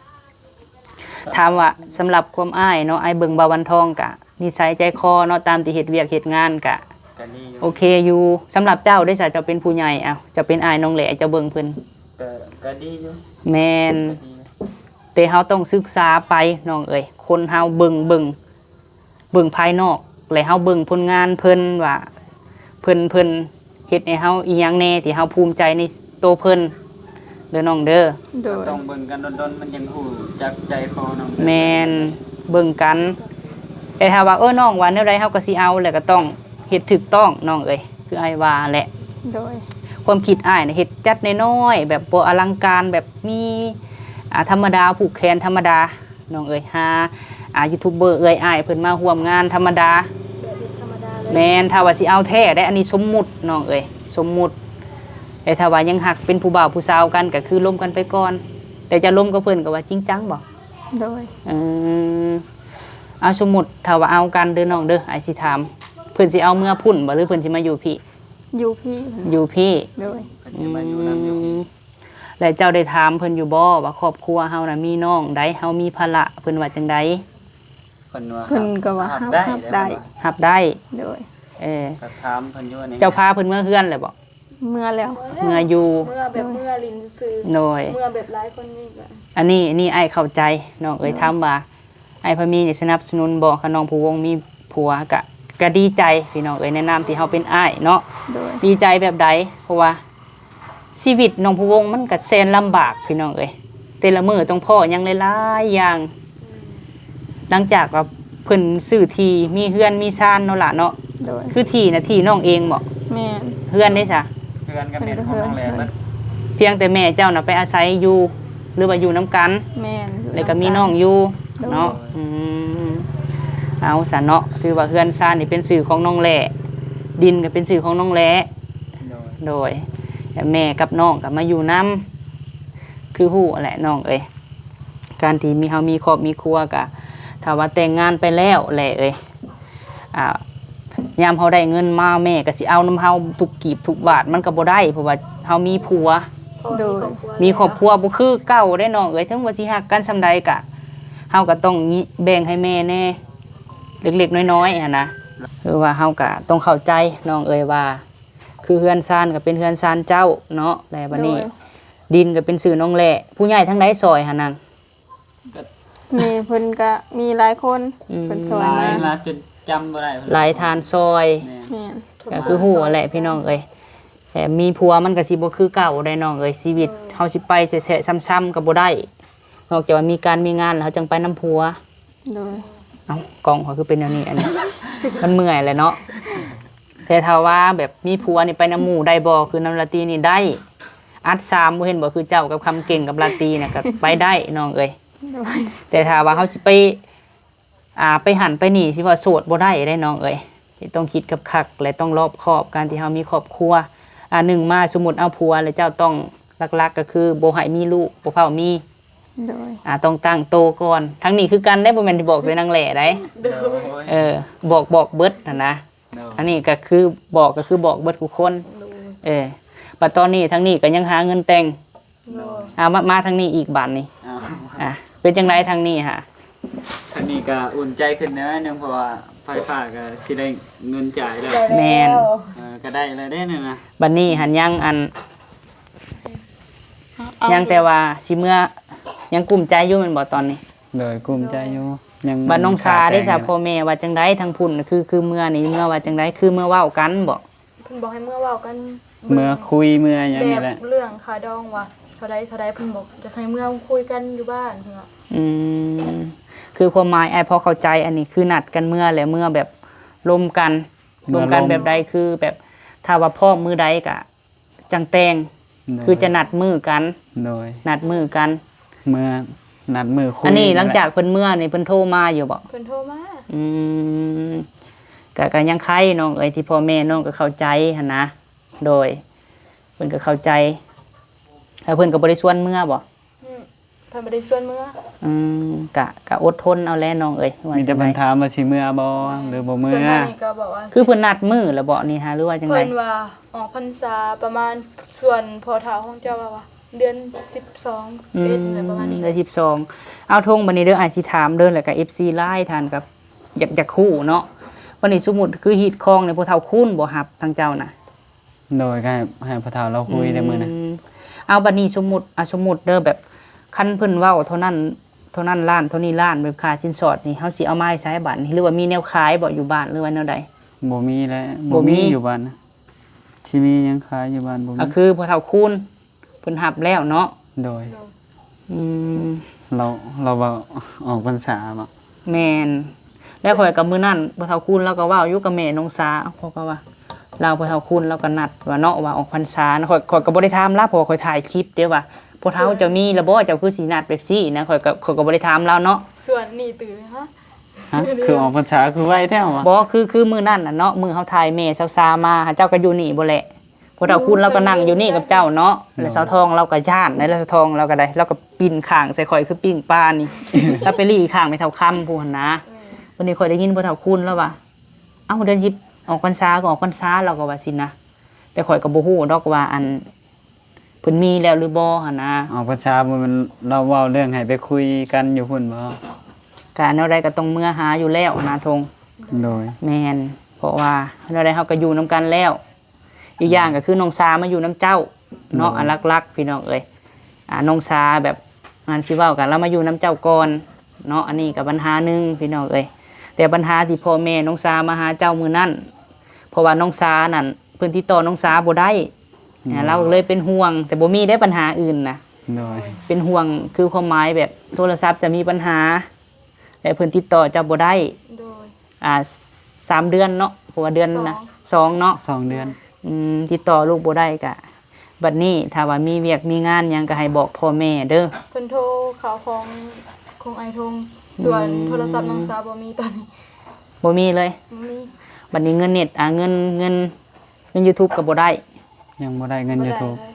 ຖາມວ່າສຳລັບຄວາມອ້າຍເນາະ ອ້າຍເບິ່ງບ່າວວັນທອງກະນິໄສໃຈຄໍເນາະ ຕາມທີ່ເຮັດວຽກເຮັດງານກະ ກະດີຢູ່ ໂອເຄຢູ່. ສຳລັບເຈົ້າເດ້ຊະ ເຈົ້າເປັນຜູ້ໃຫຍ່ ເອົ້າ ເຈົ້າເປັນອ້າຍນ້ອງແຫຼະ ເຈົ້າເບິ່ງເພິ່ນ ກະ ກະດີຢູ່. ແມ່ນ ກະດີ ແຕ່ເຮົາຕ້ອງສຶກສາໄປນ້ອງເອີຍ ຄົນເຮົາເບິ່ງ ເບິ່ງ ເບິ່ງພາຍນອກ ແລະ ເຮົາເບິ່ງຜົນງານເພິ່ນວ່າ ເພິ່ນ ເພິ່ນເຮັດໃຫ້ເຮົາອີ່ຫຍັງແດ່ທີ່ເຮົາພູມໃຈໃນໂຕເພິ່ນເດີນ້ອງເດີ. ໂດຍ ຕ້ອງເບິ່ງກັນດົນໆ ມັນຈັ່ງຮູ້ຈັກໃຈຄໍເນາະ. ແມ່ນ ເບິ່ງກັນ ແຕ່ຖ້າວ່າ ເອີ ນ້ອງວ່າແນວໃດເຮົາກໍຊິເອົາ ແລ້ວກໍຕ້ອງເຮັດຖືກຕ້ອງນ້ອງເອີຍ ຄືອ້າຍວ່າແຫຼະ. ໂດຍ ຄວາມຄິດອ້າຍນະ ເຮັດຈັດນ້ອຍໆ ແບບບໍ່ອະລັງການ ແບບມີ ອ່າ ທຳມະດາ ຜູກແຂນທຳມະດາ ນ້ອງເອີຍ ຫາ ອ່າ ຢູທູບເບີເອື້ອຍອ້າຍເພິ່ນມາຮ່ວມງານທຳມະດາ. ແບບເຮັດທຳມະດາເລີຍ. ແມ່ນ ຖ້າວ່າຊິເອົາແທ້ໄດ໋ ອັນນີ້ສົມມຸດນ້ອງເອີຍ ສົມມຸດ. ແຕ່ຖ້າວ່າຍັງຮັກເປັນຜູ້ບ່າວຜູ້ສາວກັນ ກໍຄືລົມກັນໄປກ່ອນ. ແຕ່ຈະລົມກັບເພິ່ນກໍວ່າຈິງຈັງບໍ່? ໂດຍ ເອີ ເອົາ ສົມມຸດຖ້າວ່າເອົາກັນເດີນ້ອງເດີ ອ້າຍຊິຖາມ ເພິ່ນຊິເອົາເມືອພຸ້ນບໍ່ ຫຼືເພິ່ນຊິມາຢູ່ພີ້? ຢູ່ພີ້ ຢູ່ພີ້. ໂດຍ ເພິ່ນຊິມາຢູ່ນຳຢູ່. ອືມ ແລະເຈົ້າໄດ້ຖາມເພິ່ນຢູ່ບໍ່ວ່າຄອບຄົວເຮົານະມີນ້ອງໃດ ເຮົາມີພາລະ ເພິ່ນວ່າຈັ່ງໃດ? ເພິ່ນວ່າ ເພິ່ນກໍວ່າຮັບ ຮັບໄດ້ ຮັບໄດ້ ເພິ່ນວ່າ ຮັບໄດ້. ໂດຍ ເອີ ກໍຖາມເພິ່ນຢູ່ນີ້. ເຈົ້າພາເພິ່ນເມືອເຮືອນແລ້ວບໍ່? ເມືອແລ້ວ ເມືອຢູ່ ເມືອແບບເມືອຫຼິ້ນຊື່ໆ. ໂດຍ ເມືອແບບຫຼາຍຄົນນີ້ກໍ ອັນນີ້ ອັນນີ້ອ້າຍເຂົ້າໃຈນ້ອງເອີຍ. ໂດຍ ຖາມວ່າອ້າຍພາມີນີ້ສະໜັບສະໜູນບໍ່? ຄັນນ້ອງພູວົງມີຜົວກະ ກະດີໃຈພີ່ນ້ອງເອີຍ ໃນນາມທີ່ເຮົາເປັນອ້າຍເນາະ. ໂດຍ ດີໃຈແບບໃດ? ເພາະວ່າ ຊີວິດນ້ອງພູວົງມັນກະແສນລຳບາກພີ່ນ້ອງເອີຍ ແຕ່ລະມື້ຕ້ອງພໍ້ຫຍັງຫຼາຍໆຢ່າງ. ຫຼັງຈາກວ່າເພິ່ນຊື້ທີ່ມີເຮືອນມີຊານເນາະຫຼ້າເນາະ. ໂດຍ ຄືທີ່ນະ ທີ່ນ້ອງເອງບໍ? ແມ່ນ. ເຮືອນເດ້ຊະ? ເຮືອນກໍແມ່ນຂອງນ້ອງແຫຼະເບິດ ພຽງແຕ່ແມ່ເຈົ້ານະໄປອາໄສຢູ່ ຫຼືວ່າຢູ່ນຳກັນ? ແມ່ນ ແລ້ວກໍມີນ້ອງຢູ່ ໂດຍ ເນາະ. ອືມ ເອົາຊະເນາະ ຖືວ່າເຮືອນຊານນີ້ເປັນຊື່ຂອງນ້ອງແຫຼະ ດິນກໍເປັນຊື່ຂອງນ້ອງແຫຼະ. ໂດຍ ໂດຍ ແມ່ກັບນ້ອງກໍມາຢູ່ນຳ ຄືຮູ້ແຫຼະນ້ອງເອີຍ. ການທີ່ມີ ເຮົາມີຄອບມີຄົວກະ ຖ້າວ່າແຕ່ງງານໄປແລ້ວແຫຼະເອີຍ ອ່າ ຍາມເຮົາໄດ້ເງິນມາ ແມ່ກໍຊິເອົານຳເຮົາທຸກກີບທຸກບາດ ມັນກໍບໍ່ໄດ້ ເພາະວ່າເຮົາມີຜົວ. ໂດຍ ມີຄອບຄົວບໍ່ຄືເກົ່າເດ້ນ້ອງເອີຍ. ເຖິງວ່າຊິຮັກກັນສ່ຳໃດກະ ເຮົາກໍຕ້ອງແບ່ງໃຫ້ແມ່ແດ່ ເລັກໆນ້ອຍໆຫັ້ນນະ. ຄືວ່າເຮົາກໍຕ້ອງເຂົ້າໃຈນ້ອງເອີຍວ່າ ຄືເຮືອນຊານກໍເປັນເຮືອນຊານເຈົ້າເນາະ ແລ້ວບັດນີ້ ໂດຍ ດິນກໍເປັນຊື່ນ້ອງແຫຼະ. ຜູ້ໃຫຍ່ທາງໃດຊ່ອຍຫັ້ນນາງ? ກໍ ແມ່ເພິ່ນກໍມີຫຼາຍຄົນ ອືມ ເພິ່ນຊ່ອຍ ຫຼາຍ ມາ ຫຼາຍຈົນຈຳບໍ່ໄດ້ ຫຼາຍທ່ານຊ່ອຍ ແມ່ນ ແມ່ນ ກໍຄືຮູ້ແຫຼະພີ່ນ້ອງເອີຍ. ແຕ່ມີຜົວມັນກໍຊິບໍ່ຄືເກົ່າໄດ໋ນ້ອງເອີຍ ຊີວິດ ໂດຍ ເຮົາຊິໄປແຊະໆຊ້ຳໆກໍບໍ່ໄດ້ ນອກຈາກວ່າມີການມີງານແລ້ວເຮົາຈັ່ງໄປນຳຜົວ. ໂດຍ ເອົ້າ ກ້ອງຂ້ອຍຄືເປັນແນວນີ້ ອັນນີ້ ມັນເມື່ອຍແຫຼະເນາະ. ແຕ່ຖ້າວ່າແບບມີຜົວນີ້ໄປນຳໝູ່ໄດ້ບໍ່? ຄືນຳລາຕີນີ້ໄດ້ ອັດສາມ ບໍ່ເຫັນບໍ່? ຄືເຈົ້າກັບຄຳເກັ່ງກັບລາຕີນະ ກໍໄປໄດ້ນ້ອງເອີຍ. ໂດຍ ແຕ່ຖ້າວ່າເຮົາຊິໄປ ອ່າ ໄປຫັ້ນໄປນີ້ ຊິວ່າໂສດບໍ່ໄດ້ເດ້ນ້ອງເອີຍ. ຊິຕ້ອງຄິດຄັກໆ ແລະ ຕ້ອງລອບຄອບ ການທີ່ເຮົາມີຄອບຄົວ. ອ່າ ໜຶ່ງມາ ສົມມຸດເອົາຜົວແລ້ວ ເຈົ້າຕ້ອງ ຫຼັກໆກໍຄືບໍ່ໃຫ້ມີລູກ ບໍ່ຟ້າວມີ. ໂດຍ ອ່າ ຕ້ອງຕັ້ງໂຕກ່ອນ. ທາງນີ້ຄືກັນເດ້ ບໍ່ແມ່ນຊິບອກແຕ່ນາງແຫຼໄດ໋. ໂດຍ ເອີ ບອກ ບອກເບິດຫັ້ນນະ. ໂດຍ ອັນນີ້ກໍຄືບອກ ກໍຄືບອກເບິດທຸກຄົນ. ໂດຍ ເອີ ບັດຕອນນີ້ທາງນີ້ກໍຍັງຫາເງິນແຕ່ງ. ໂດຍ ອ່າ ມາ ມາທາງນີ້ອີກບາດນີ້. ອ້າວ ອ່າ ເປັນຈັ່ງໃດທາງນີ້ຫາ? ທາງນີ້ກໍອຸ່ນໃຈຂຶ້ນແດ່ໜຶ່ງ ເພາະວ່າໄຟຟ້າກໍຊິໄດ້ເງິນຈ່າຍແລ້ວ. ແມ່ນ ເອີ ກໍໄດ້ແລ້ວເດ້ນີ້ນະ. ບັດນີ້ຫັ້ນຍັງອັນ ຍັງແຕ່ວ່າຊິເມືອ ຍັງກຸ້ມໃຈຢູ່ແມ່ນບໍ່ຕອນນີ້? ໂດຍ ກຸ້ມໃຈຢູ່ ຍັງ ບັດນ້ອງສາເດ້ຊະ ຄາແຂງຢູ່ ພໍ່ແມ່ວ່າຈັ່ງໃດທາງພຸ້ນ? ຄື ຄືເມືອນີ້ ເມືອວ່າຈັ່ງໃດ? ຄືເມືອເວົ້າກັນບໍ່? ເພິ່ນບອກໃຫ້ເມືອເວົ້າກັນ ເມືອຄຸຍເມືອຫຍັງນີ້ແຫຼະ ແບບເລື່ອງຄ່າດອງວ່າເທົ່າໃດເທົ່າໃດ ເພິ່ນບອກຢາກໃຫ້ເມືອຄຸຍກັນຢູ່ບ້ານເພິ່ນວ່າ. ອືມ ຄືຄວາມໝາຍອ້າຍພໍເຂົ້າໃຈ ອັນນີ້ຄືນັດກັນເມືອ ແລ້ວເມືອແບບລົມກັນ ລົມກັນແບບໃດ? ຄືແບບຖ້າວ່າພ້ອມມື້ໃດກະຈັ່ງແຕ່ງ. ໂດຍ ຄືຈະນັດມື້ກັນ. ໂດຍ ນັດມື້ກັນ ເມືອນັດມື້ຄຸຍ. ອັນນີ້ຫຼັງຈາກເພິ່ນເມືອນີ້ ເພິ່ນໂທມາຢູ່ບໍ່? ເພິ່ນໂທມາ. ອືມ ກະ ກະຍັງໄຄນ້ອງເອີຍ ທີ່ພໍ່ແມ່ນ້ອງກໍເຂົ້າໃຈຫັ້ນນະ. ໂດຍ ເພິ່ນກໍເຂົ້າໃຈ ແລ້ວເພິ່ນກໍບໍ່ໄດ້ຊວນເມືອບໍ່? ອືມ ເພິ່ນບໍ່ໄດ້ຊວນເມືອ. ອືມ ກະ ກະອົດທົນເອົາແຫຼະນ້ອງເອີຍ ວ່າ ມີແຕ່ເພິ່ນຖາມວ່າຊິເມືອບໍ່ ຫຼືບໍ່ເມືອ. ສ່ວນມາກນີ້ກໍບອກວ່າ ຄືເພິ່ນນັດມື້ແລ້ວບໍ່ນີ້ຫາ ຫຼືວ່າຈັ່ງໃດ? ເພິ່ນວ່າອອກພັນສາປະມານ ສ່ວນພໍ່ເຖົ້າຂອງເຈົ້າວ່າ ເດືອນສິບສອງ ອືມ ສິບເອັດ ປະມານນີ້ ເດືອນສິບສອງ. ເອົາ ທົງ ບັດນີ້ເດີ ອ້າຍຊິຖາມເດີ ແລ້ວກໍເອັຟຊີຫຼາຍທ່ານກໍຢາກ ຢາກຮູ້ເນາະ. ບັດນີ້ສົມມຸດຄືຮີດຄອງນີ້ ພໍ່ເຖົ້າຄູນບໍ່ຮັບທາງເຈົ້ານະ? ໂດຍ ກໍໃຫ້ ໃຫ້ພໍ່ເຖົ້າລາວຄຸຍແຕ່ມື້ນັ້ນ. ອືມ ເອົາ ບັດນີ້ສົມມຸດ ອ່າ ສົມມຸດເດີ ແບບຄັນເພິ່ນເວົ້າເທົ່ານັ້ນ ເທົ່ານັ້ນລ້ານ ເທົ່ານີ້ລ້ານ ແບບຄ່າສິນສອດນີ້ ເຮົາຊິເອົາມາໃຊ້ໃສບັດນີ້? ຫຼືວ່າມີແນວຂາຍບໍ່ຢູ່ບ້ານ ຫຼືວ່າແນວໃດ? ບໍ່ມີແຫຼະ ບໍ່ມີ ບໍ່ມີຢູ່ບ້ານນະ. ຊິມີຫຍັງຂາຍຢູ່ບ້ານ? ບໍ່ມີ. ກໍຄືພໍ່ເຖົ້າຄູນເພິ່ນຮັບແລ້ວເນາະ? ໂດຍ ໂດຍ. ອືມ ລາວ ລາວເວົ້າອອກພັນສາບໍ? ແມ່ນ ແລ້ວຂ້ອຍກໍມື້ນັ້ນ ພໍ່ເຖົ້າຄູນລາວກໍເວົ້າຢູ່ກັບແມ່ນ້ອງສາ ເຂົາກໍວ່າ ລາວ ພໍ່ເຖົ້າຄູນລາວກໍນັດວ່າເນາະ ວ່າອອກພັນສາ. ຂ້ອຍ ຂ້ອຍກໍບໍ່ໄດ້ຖາມລາວ ເພາະວ່າຂ້ອຍຖ່າຍຄລິບເດ້ວ່າ ພໍ່ເຖົ້າເຈົ້າມີແລ້ວບໍ່? ເຈົ້າຄືຊິນັດແບບຊີ້ນະ. ຂ້ອຍກໍ ຂ້ອຍກໍບໍ່ໄດ້ຖາມລາວເນາະ. ສ່ວນນີ້ຕື່ມ ຮະ? ຮະ? ຄືອອກພັນສາຄືໄວແທ້ຫວາ? ບໍ່ ຄື ຄືມື້ນັ້ນນະເນາະ ມື້ເຮົາຖ່າຍແມ່ສາວສາມາ ເຈົ້າກໍຢູ່ນີ້ບໍ່ແຫຼະ? ພໍ່ເຖົ້າຄູນລາວກໍນັ່ງຢູ່ນີ້ກັບເຈົ້າເນາະ. ແລ້ວສາວທອງລາວກໍຢ້ານ ແລ້ວສາວທອງລາວກໍໄດ້ ລາວກໍປິ່ນຂ້າງໃສ່ຂ້ອຍຄືປີ້ງປານີ້ ລາວໄປຫຼີ້ຂ້າງແມ່ເຖົ້າຄຳຜູ້ຫັ້ນນະ. ເອີ ວັນນີ້ຂ້ອຍໄດ້ຍິນພໍ່ເຖົ້າຄູນລາວວ່າ ເອົ້າ ເດືອນສິບອອກພັນສາກໍອອກພັນສາ ລາວກໍວ່າຊີ້ນະ. ແຕ່ຂ້ອຍກໍບໍ່ຮູ້ດອກວ່າ ອັນ ເພິ່ນມີແລ້ວຫຼືບໍ່ຫັ້ນນະ. ອອກພັນສາບໍ່ແມ່ນລາວເວົ້າເລື່ອງໃຫ້ໄປຄຸຍກັນຢູ່ພຸ້ນບໍ່? ກະແນວໃດກໍຕ້ອງເມືອຫາຢູ່ແລ້ວນະ ທົງ. ໂດຍ ແມ່ນ ເພາະວ່າແນວໃດເຮົາກໍຢູ່ນຳກັນແລ້ວ. ອີກຢ່າງກໍຄືນ້ອງສາມາຢູ່ນຳເຈົ້າເນາະ. ໂດຍ ອັນຫຼັກໆ ພີ່ນ້ອງເອີຍ ອ່າ ນ້ອງສາແບບ ອັນຊິເວົ້າກັນ ລາວມາຢູ່ນຳເຈົ້າກ່ອນເນາະ. ອັນນີ້ກໍບັນຫາໜຶ່ງ ພີ່ນ້ອງເອີຍ. ແຕ່ບັນຫາທີ່ພໍ່ແມ່ນ້ອງສາມາຫາເຈົ້າມື້ນັ້ນ ເພາະວ່ານ້ອງສານັ້ນ ເພິ່ນຕິດຕໍ່ນ້ອງສາບໍ່ໄດ້. ອືມ ອ່າ ລາວກໍເລີຍເປັນຫ່ວງ ແຕ່ບໍ່ມີໄດ້ບັນຫາອື່ນນະ. ໂດຍ ເປັນຫ່ວງ ຄືຄວາມໝາຍແບບໂທລະສັບຈະມີບັນຫາ ແລະ ເພິ່ນຕິດຕໍ່ເຈົ້າບໍ່ໄດ້. ໂດຍ ອ່າ ສາມເດືອນເນາະ ເພາະວ່າເດືອນນະ ສອງ ສອງເນາະ ສອງເດືອນ. ອືມ ຕິດຕໍ່ລູກບໍ່ໄດ້ກະ ບັດນີ້ຖ້າວ່າມີວຽກມີງານຫຍັງກໍໃຫ້ບອກພໍ່ແມ່ເດີ. ເພິ່ນໂທເຂົ້າຂອງ ຂອງອ້າຍທົງ ອືມ ສ່ວນໂທລະສັບນ້ອງສາບໍ່ມີຕອນນີ້. ບໍ່ມີເລີຍ? ບໍ່ມີ. ບັດນີ້ເງິນເນັດ ອ່າ ເງິນ ເງິນ ເງິນຢູທູບກໍບໍ່ໄດ້. ຍັງບໍ່ໄດ້ເງິນຢູທູບ ບໍ່ໄດ້ເລີຍ.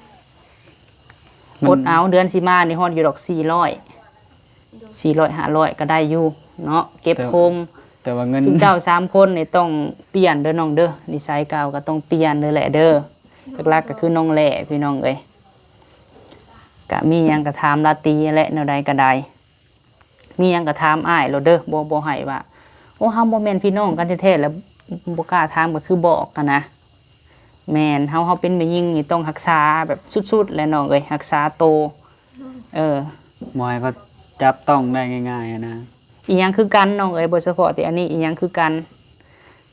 ມັນ ອົດເອົາ ເດືອນຊິມານີ້ຮອດຢູ່ດອກ ສີ່ຮ້ອຍ ໂດຍ ສີ່ຮ້ອຍ ຫ້າຮ້ອຍ ກໍໄດ້ຢູ່ເນາະ ເກັບໂຮມ. ແຕ່ວ່າເງິນ ຊຸມເຈົ້າສາມຄົນນີ້ຕ້ອງປ່ຽນເດີນ້ອງເດີ ນິໄສເກົ່າກໍຕ້ອງປ່ຽນເດີແຫຼະເດີ. ຫຼັກໆກໍຄືນ້ອງແຫຼະ ພີ່ນ້ອງເອີຍ. ກະມີຫຍັງກໍຖາມລາຕີແຫຼະ ແນວໃດກໍໄດ້. ມີຫຍັງກໍຖາມອ້າຍໂລດເດີ ບໍ່ ບໍ່ໃຫ້ວ່າ ໂອ້ ເຮົາບໍ່ແມ່ນພີ່ນ້ອງກັນແທ້ໆ ແລ້ວບໍ່ກ້າຖາມ ກໍຄືບອກຫັ້ນນະ. ແມ່ນ ເຮົາ ເຮົາເປັນແມ່ຍິງນີ້ຕ້ອງຮັກສາແບບສຸດໆ ແຫຼະນ້ອງເອີຍ ຮັກສາໂຕ. ເອີ ບໍ່ໃຫ້ເຂົາຈັບຕ້ອງໄດ້ງ່າຍໆ ຫັ້ນນະ. ອີຫຍັງຄືກັນນ້ອງເອີຍ ບໍ່ສະເພາະແຕ່ອັນນີ້ ອີຫຍັງຄືກັນ.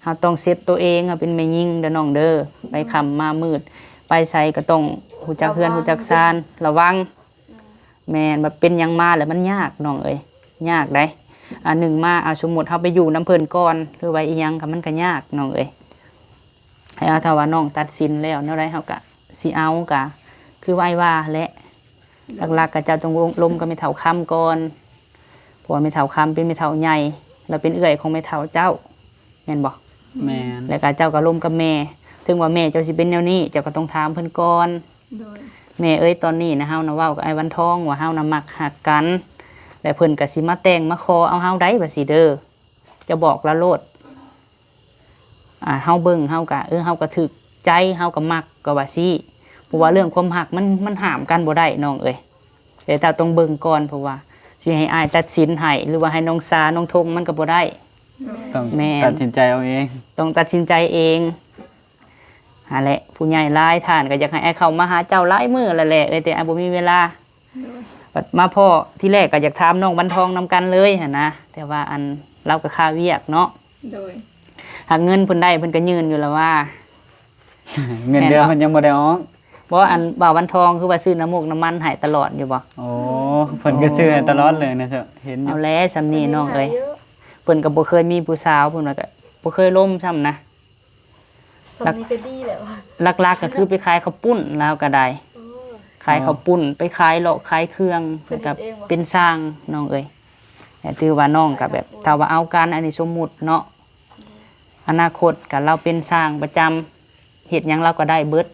ເຮົາຕ້ອງເຊັບໂຕເອງ ເຮົາເປັນແມ່ຍິງເດີນ້ອງເດີ. ໄປຄ່ຳມາມືດ ໄປໃສກໍຕ້ອງຮູ້ຈັກເຮືອນ ລະວັງ ຮູ້ຈັກຊານ ລະວັງ. ແມ່ນ ແບບເປັນຫຍັງມາແລ້ວມັນຍາກນ້ອງເອີຍ ຍາກໃດ໋. ອັນໜຶ່ງມາ ເອົາ ສົມມຸດເຮົາໄປຢູ່ນຳເພິ່ນກ່ອນ ຫຼືວ່າອີຫຍັງກໍມັນກໍຍາກນ້ອງເອີຍ. ແລ້ວຖ້າວ່ານ້ອງຕັດສິນແລ້ວແນວໃດ ເຮົາກໍຊິເອົາ ກໍຄືອ້າຍວ່າແຫຼະ. ຫຼັກໆ ກໍເຈົ້າຕ້ອງລົມກັບແມ່ເຖົ້າຄຳກ່ອນ ເພາະວ່າແມ່ເຖົ້າຄຳເປັນແມ່ເຖົ້າໃຫຍ່ ແລະເປັນເອື້ອຍຂອງແມ່ເຖົ້າເຈົ້າ ແມ່ນບໍ່? ແມ່ນ ແລ້ວກໍເຈົ້າກໍລົມກັບແມ່ ເຖິງວ່າແມ່ເຈົ້າຊິເປັນແນວນີ້ ເຈົ້າກໍຕ້ອງຖາມເພິ່ນກ່ອນ. ໂດຍ ແມ່ເອີຍ ຕອນນີ້ນະ ເຮົານະເວົ້າກັບອ້າຍວັນທອງວ່າເຮົານະມັກຮັກກັນ ແລະເພິ່ນກໍຊິມາແຕ່ງມາຂໍເອົາເຮົາໄດ໋ ວ່າຊີ້ເດີ ເຈົ້າບອກລາວໂລດ. ອ່າ ເຮົາເບິ່ງ ເຮົາກະ ເອີ ເຮົາກະຖືກໃຈ ເຮົາກະມັກ ກໍວ່າຊີ້. ເພາະວ່າເລື່ອງຄວາມຮັກມັນ ມັນຫ້າມກັນບໍ່ໄດ້ນ້ອງເອີຍ ແຕ່ເຈົ້າຕ້ອງເບິ່ງກ່ອນ ເພາະວ່າຊິໃຫ້ອ້າຍຕັດສິນໃຫ້ ຫຼືວ່າໃຫ້ນ້ອງສາ ນ້ອງທົງ ມັນກໍບໍ່ໄດ້. ຕ້ອງ ແມ່ນ ຕັດສິນໃຈເອົາເອງ ຕ້ອງຕັດສິນໃຈເອງ. ຫັ້ນແຫຼະ ຜູ້ໃຫຍ່ຫຼາຍທ່ານກໍຢາກໃຫ້ອ້າຍເຂົ້າມາຫາເຈົ້າຫຼາຍມື້ແລ້ວແຫຼະ ເອີຍ ແຕ່ອ້າຍບໍ່ມີເວລາ. ໂດຍ ບັດມາພໍ້ທີແລກກໍຢາກຖາມນ້ອງວັນທອງນຳກັນເລີຍຫັ້ນນະ ແຕ່ວ່າອັນ ລາວກໍຄາວຽກເນາະ. ໂດຍ ຫາກເງິນເພິ່ນໄດ້ເພິ່ນກໍຍື່ນຢູ່ລະວ່າ ເງິນເດືອນເພິ່ນຍັງບໍ່ໄດ້ອອກ. ບໍ່ ອັນບ່າວວັນທອງຄືວ່າຊື້ນ້ຳມູກນ້ຳມັນໃຫ້ຕະຫຼອດຢູ່ບໍ່? ໂອ້ ເພິ່ນກໍຊື້ໃຫ້ຕະຫຼອດເລີຍນະ ເຫັນຢູ່. ເອົາແຫຼະ ສ່ຳນີ້ນ້ອງເອີຍ ເພິ່ນກໍບໍ່ເຄີຍມີຜູ້ສາວ ເພິ່ນວ່າກໍບໍ່ເຄີຍລົມຊ້ຳນະ. ສ່ຳນີ້ກໍດີແລ້ວ ຫຼັກໆ ກໍຄືໄປຂາຍເຂົ້າປຸ້ນ ລາວກໍໄດ້. ໂອ້ ຂາຍເຂົ້າປຸ້ນ ໄປຂາຍເລາະຂາຍເຄື່ອງ ເພິ່ນເຮັດເອງບໍ່? ແລ້ວກໍເປັນຊ່າງນ້ອງເອີຍ. ແຕ່ຖືວ່ານ້ອງກໍແບບ ຖ້າວ່າເອົາກັນ ອັນນີ້ສົມມຸດເນາະ ອະນາຄົດກໍລາວເປັນຊ່າງປະຈຳ ເຮັດຫຍັງລາວກໍໄດ້ເບິດ.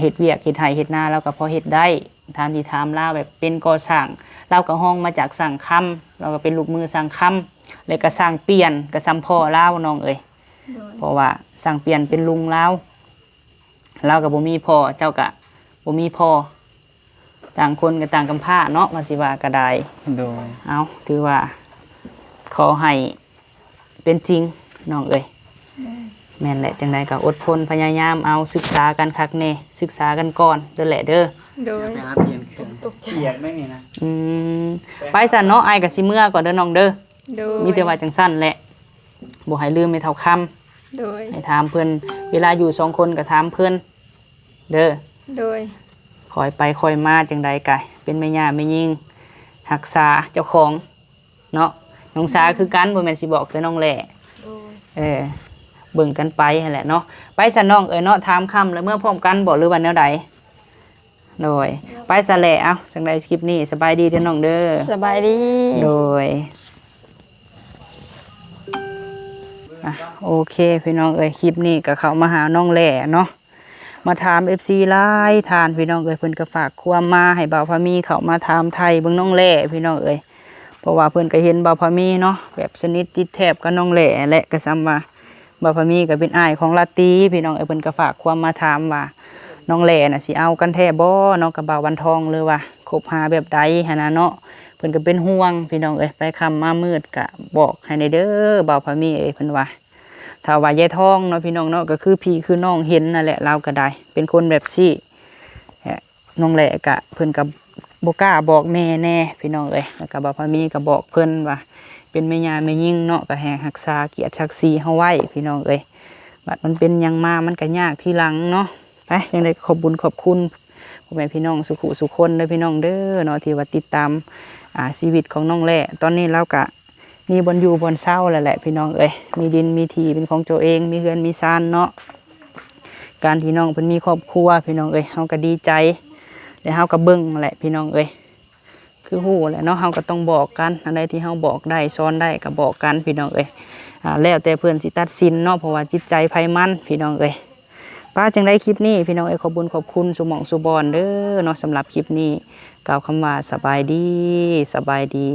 ເຮັດວຽກເຮັດໄຮ່ເຮັດນາລາວກໍພໍເຮັດໄດ້. ຖາມທີ່ຖາມລາວແບບເປັນກໍ່ສ້າງ ລາວກໍຮອງມາຈາກຊ່າງຄຳ ລາວກໍເປັນລູກມືຊ່າງຄຳ ແລ້ວກໍຊ່າງປ່ຽນ ກໍສ່ຳພໍ່ລາວນ້ອງເອີຍ. ໂດຍ ເພາະວ່າຊ່າງປ່ຽນເປັນລຸງລາວ ລາວກໍບໍ່ມີພໍ່ ເຈົ້າກໍບໍ່ມີພໍ່ ຕ່າງຄົນກໍຕ່າງກຳພ້າເນາະ ວ່າຊິວ່າກໍໄດ້. ໂດຍ ເອົາ ຖືວ່າຂໍໃຫ້ ເປັນຈິງນ້ອງເອີຍ. ໂດຍ ແມ່ນແຫຼະ ຈັ່ງໃດກໍອົດທົນພະຍາຍາມເອົາ ສຶກສາກັນຄັກແນ່ ສຶກສາກັນກ່ອນເດີແຫຼະເດີ. ໂດຍ ໄປຫາປ່ຽນເຄື່ອງ ຕກໃຈ ປຽກໄດ້ນີ້ນະ. ອືມ ໄປຊັ້ນເນາະ ອ້າຍກໍຊິເມືອກ່ອນເດີນ້ອງເດີ. ໂດຍ ມີແຕ່ວ່າຈັ່ງຊັ້ນແຫຼະ ບໍ່ໃຫ້ລືມແມ່ເຖົ້າຄຳ. ໂດຍ ໃຫ້ຖາມເພິ່ນ ເວລາຢູ່ສອງຄົນກໍຖາມເພິ່ນເດີ. ໂດຍ ຄ່ອຍໄປຄ່ອຍມາ ຈັ່ງໃດກໍເປັນແມ່ຍ່າແມ່ຍິງຮັກສາເຈົ້າຂອງ ເນາະ ນ້ອງສາຄືກັນ ບໍ່ແມ່ນຊິບອກແຕ່ນ້ອງແຫຼ້. ໂດຍ ເອີ ເບິ່ງກັນໄປຫັ້ນແຫຼະເນາະ. ໄປຊະນ້ອງເອີຍເນາະ ຖາມຄ່ຳແລ້ວເມືອພ້ອມກັນບໍ່ ຫຼືວ່າແນວໃດ? ໂດຍ ໄປຊະແຫຼະ. ເອົ້າ ຈັ່ງໃດຄລິບນີ້ສະບາຍດີເດີນ້ອງເດີ. ສະບາຍດີ. ໂດຍ ອ່ະ ໂອເຄ ພີ່ນ້ອງເອີຍ ຄລິບນີ້ກໍເຂົ້າມາຫານ້ອງແຫຼ້ເນາະ. ມາຖາມເອັຟຊີຫຼາຍທ່ານພີ່ນ້ອງເອີຍ ເພິ່ນກໍຝາກຄວາມມາໃຫ້ບ່າວພາມີເຂົ້າມາຖາມໄຖ່ເບິ່ງນ້ອງແຫຼ້ພີ່ນ້ອງເອີຍ ເພາະວ່າເພິ່ນກໍເຫັນບ່າວພາມີເນາະ ແບບສະໜິດຕິດແທບກັບນ້ອງແຫຼ້ແຫຼະ ກໍສ່ຳວ່າບ່າວພາມີກໍເປັນອ້າຍຂອງລາຕີພີ່ນ້ອງເອີຍ ເພິ່ນກໍຝາກຄວາມມາຖາມວ່າ ນ້ອງແຫຼ້ນະຊິເອົາກັນແທ້ບໍ່ເນາະ ກັບບ່າວວັນທອງ ຫຼືວ່າຄົບຫາແບບໃດຫັ້ນນະເນາະ ເພິ່ນກໍເປັນຫ່ວງພີ່ນ້ອງເອີຍ ໄປຄ່ຳມາມືດກໍບອກໃຫ້ແດ່ເດີບ່າວພາມີເອີຍ ເພິ່ນວ່າ ຖ້າວ່າຍາຍທອງເນາະ ພີ່ນ້ອງເນາະ ກໍຄືພີ່ຄືນ້ອງເຫັນນັ້ນແຫຼະ ລາວກໍໄດ້ເປັນຄົນແບບຊີ້. ນ້ອງແຫຼ້ກະ ເພິ່ນກໍບໍ່ກ້າບອກແມ່ແດ່ພີ່ນ້ອງເອີຍ ແລ້ວກໍບ່າວພາມີກໍບອກເພິ່ນວ່າ ເປັນແມ່ຍ່າແມ່ຍິງເນາະ ກໍໃຫ້ຮັກສາກຽດສັກສີເຮົາໄວ້ພີ່ນ້ອງເອີຍ ບັດມັນເປັນຫຍັງມາມັນກໍຍາກທີຫຼັງເນາະ. ໄປ ຈັ່ງໃດກໍຂອບບຸນຂອບຄຸນພໍ່ແມ່ພີ່ນ້ອງສູ່ຜູ້ສູ່ຄົນເດີພີ່ນ້ອງເດີເນາະ ທີ່ວ່າຕິດຕາມ ອ່າ ຊີວິດຂອງນ້ອງແຫຼ້ ຕອນນີ້ລາວກະ ມີບ່ອນຢູ່ບ່ອນເຊົາແລ້ວແຫຼະພີ່ນ້ອງເອີຍ ມີດິນມີທີ່ເປັນຂອງຕົວເອງ ມີເຮືອນມີຊານເນາະ ການທີ່ນ້ອງເພິ່ນມີຄອບຄົວພີ່ນ້ອງເອີຍ ເຮົາກໍດີໃຈ ແລະເຮົາກໍເບິ່ງແຫຼະພີ່ນ້ອງເອີຍ ຄືຮູ້ແຫຼະເນາະ ເຮົາກໍຕ້ອງບອກກັນ ອັນໃດທີ່ເຮົາບອກໄດ້ສອນໄດ້ກໍບອກກັນພີ່ນ້ອງເອີຍ ອ່າ ແລ້ວແຕ່ເພິ່ນຊິຕັດສິນເນາະ ເພາະວ່າຈິດໃຈໃຜມັນພີ່ນ້ອງເອີຍ. ປະ ຈັ່ງໃດຄລິບນີ້ພີ່ນ້ອງເອີຍ ຂອບບຸນຂອບຄຸນສູ່ໝ່ອງສູ່ບ່ອນເດີເນາະ ສຳລັບຄລິບນີ້ກ່າວຄຳວ່າສະບາຍດີ ສະບາຍດີ.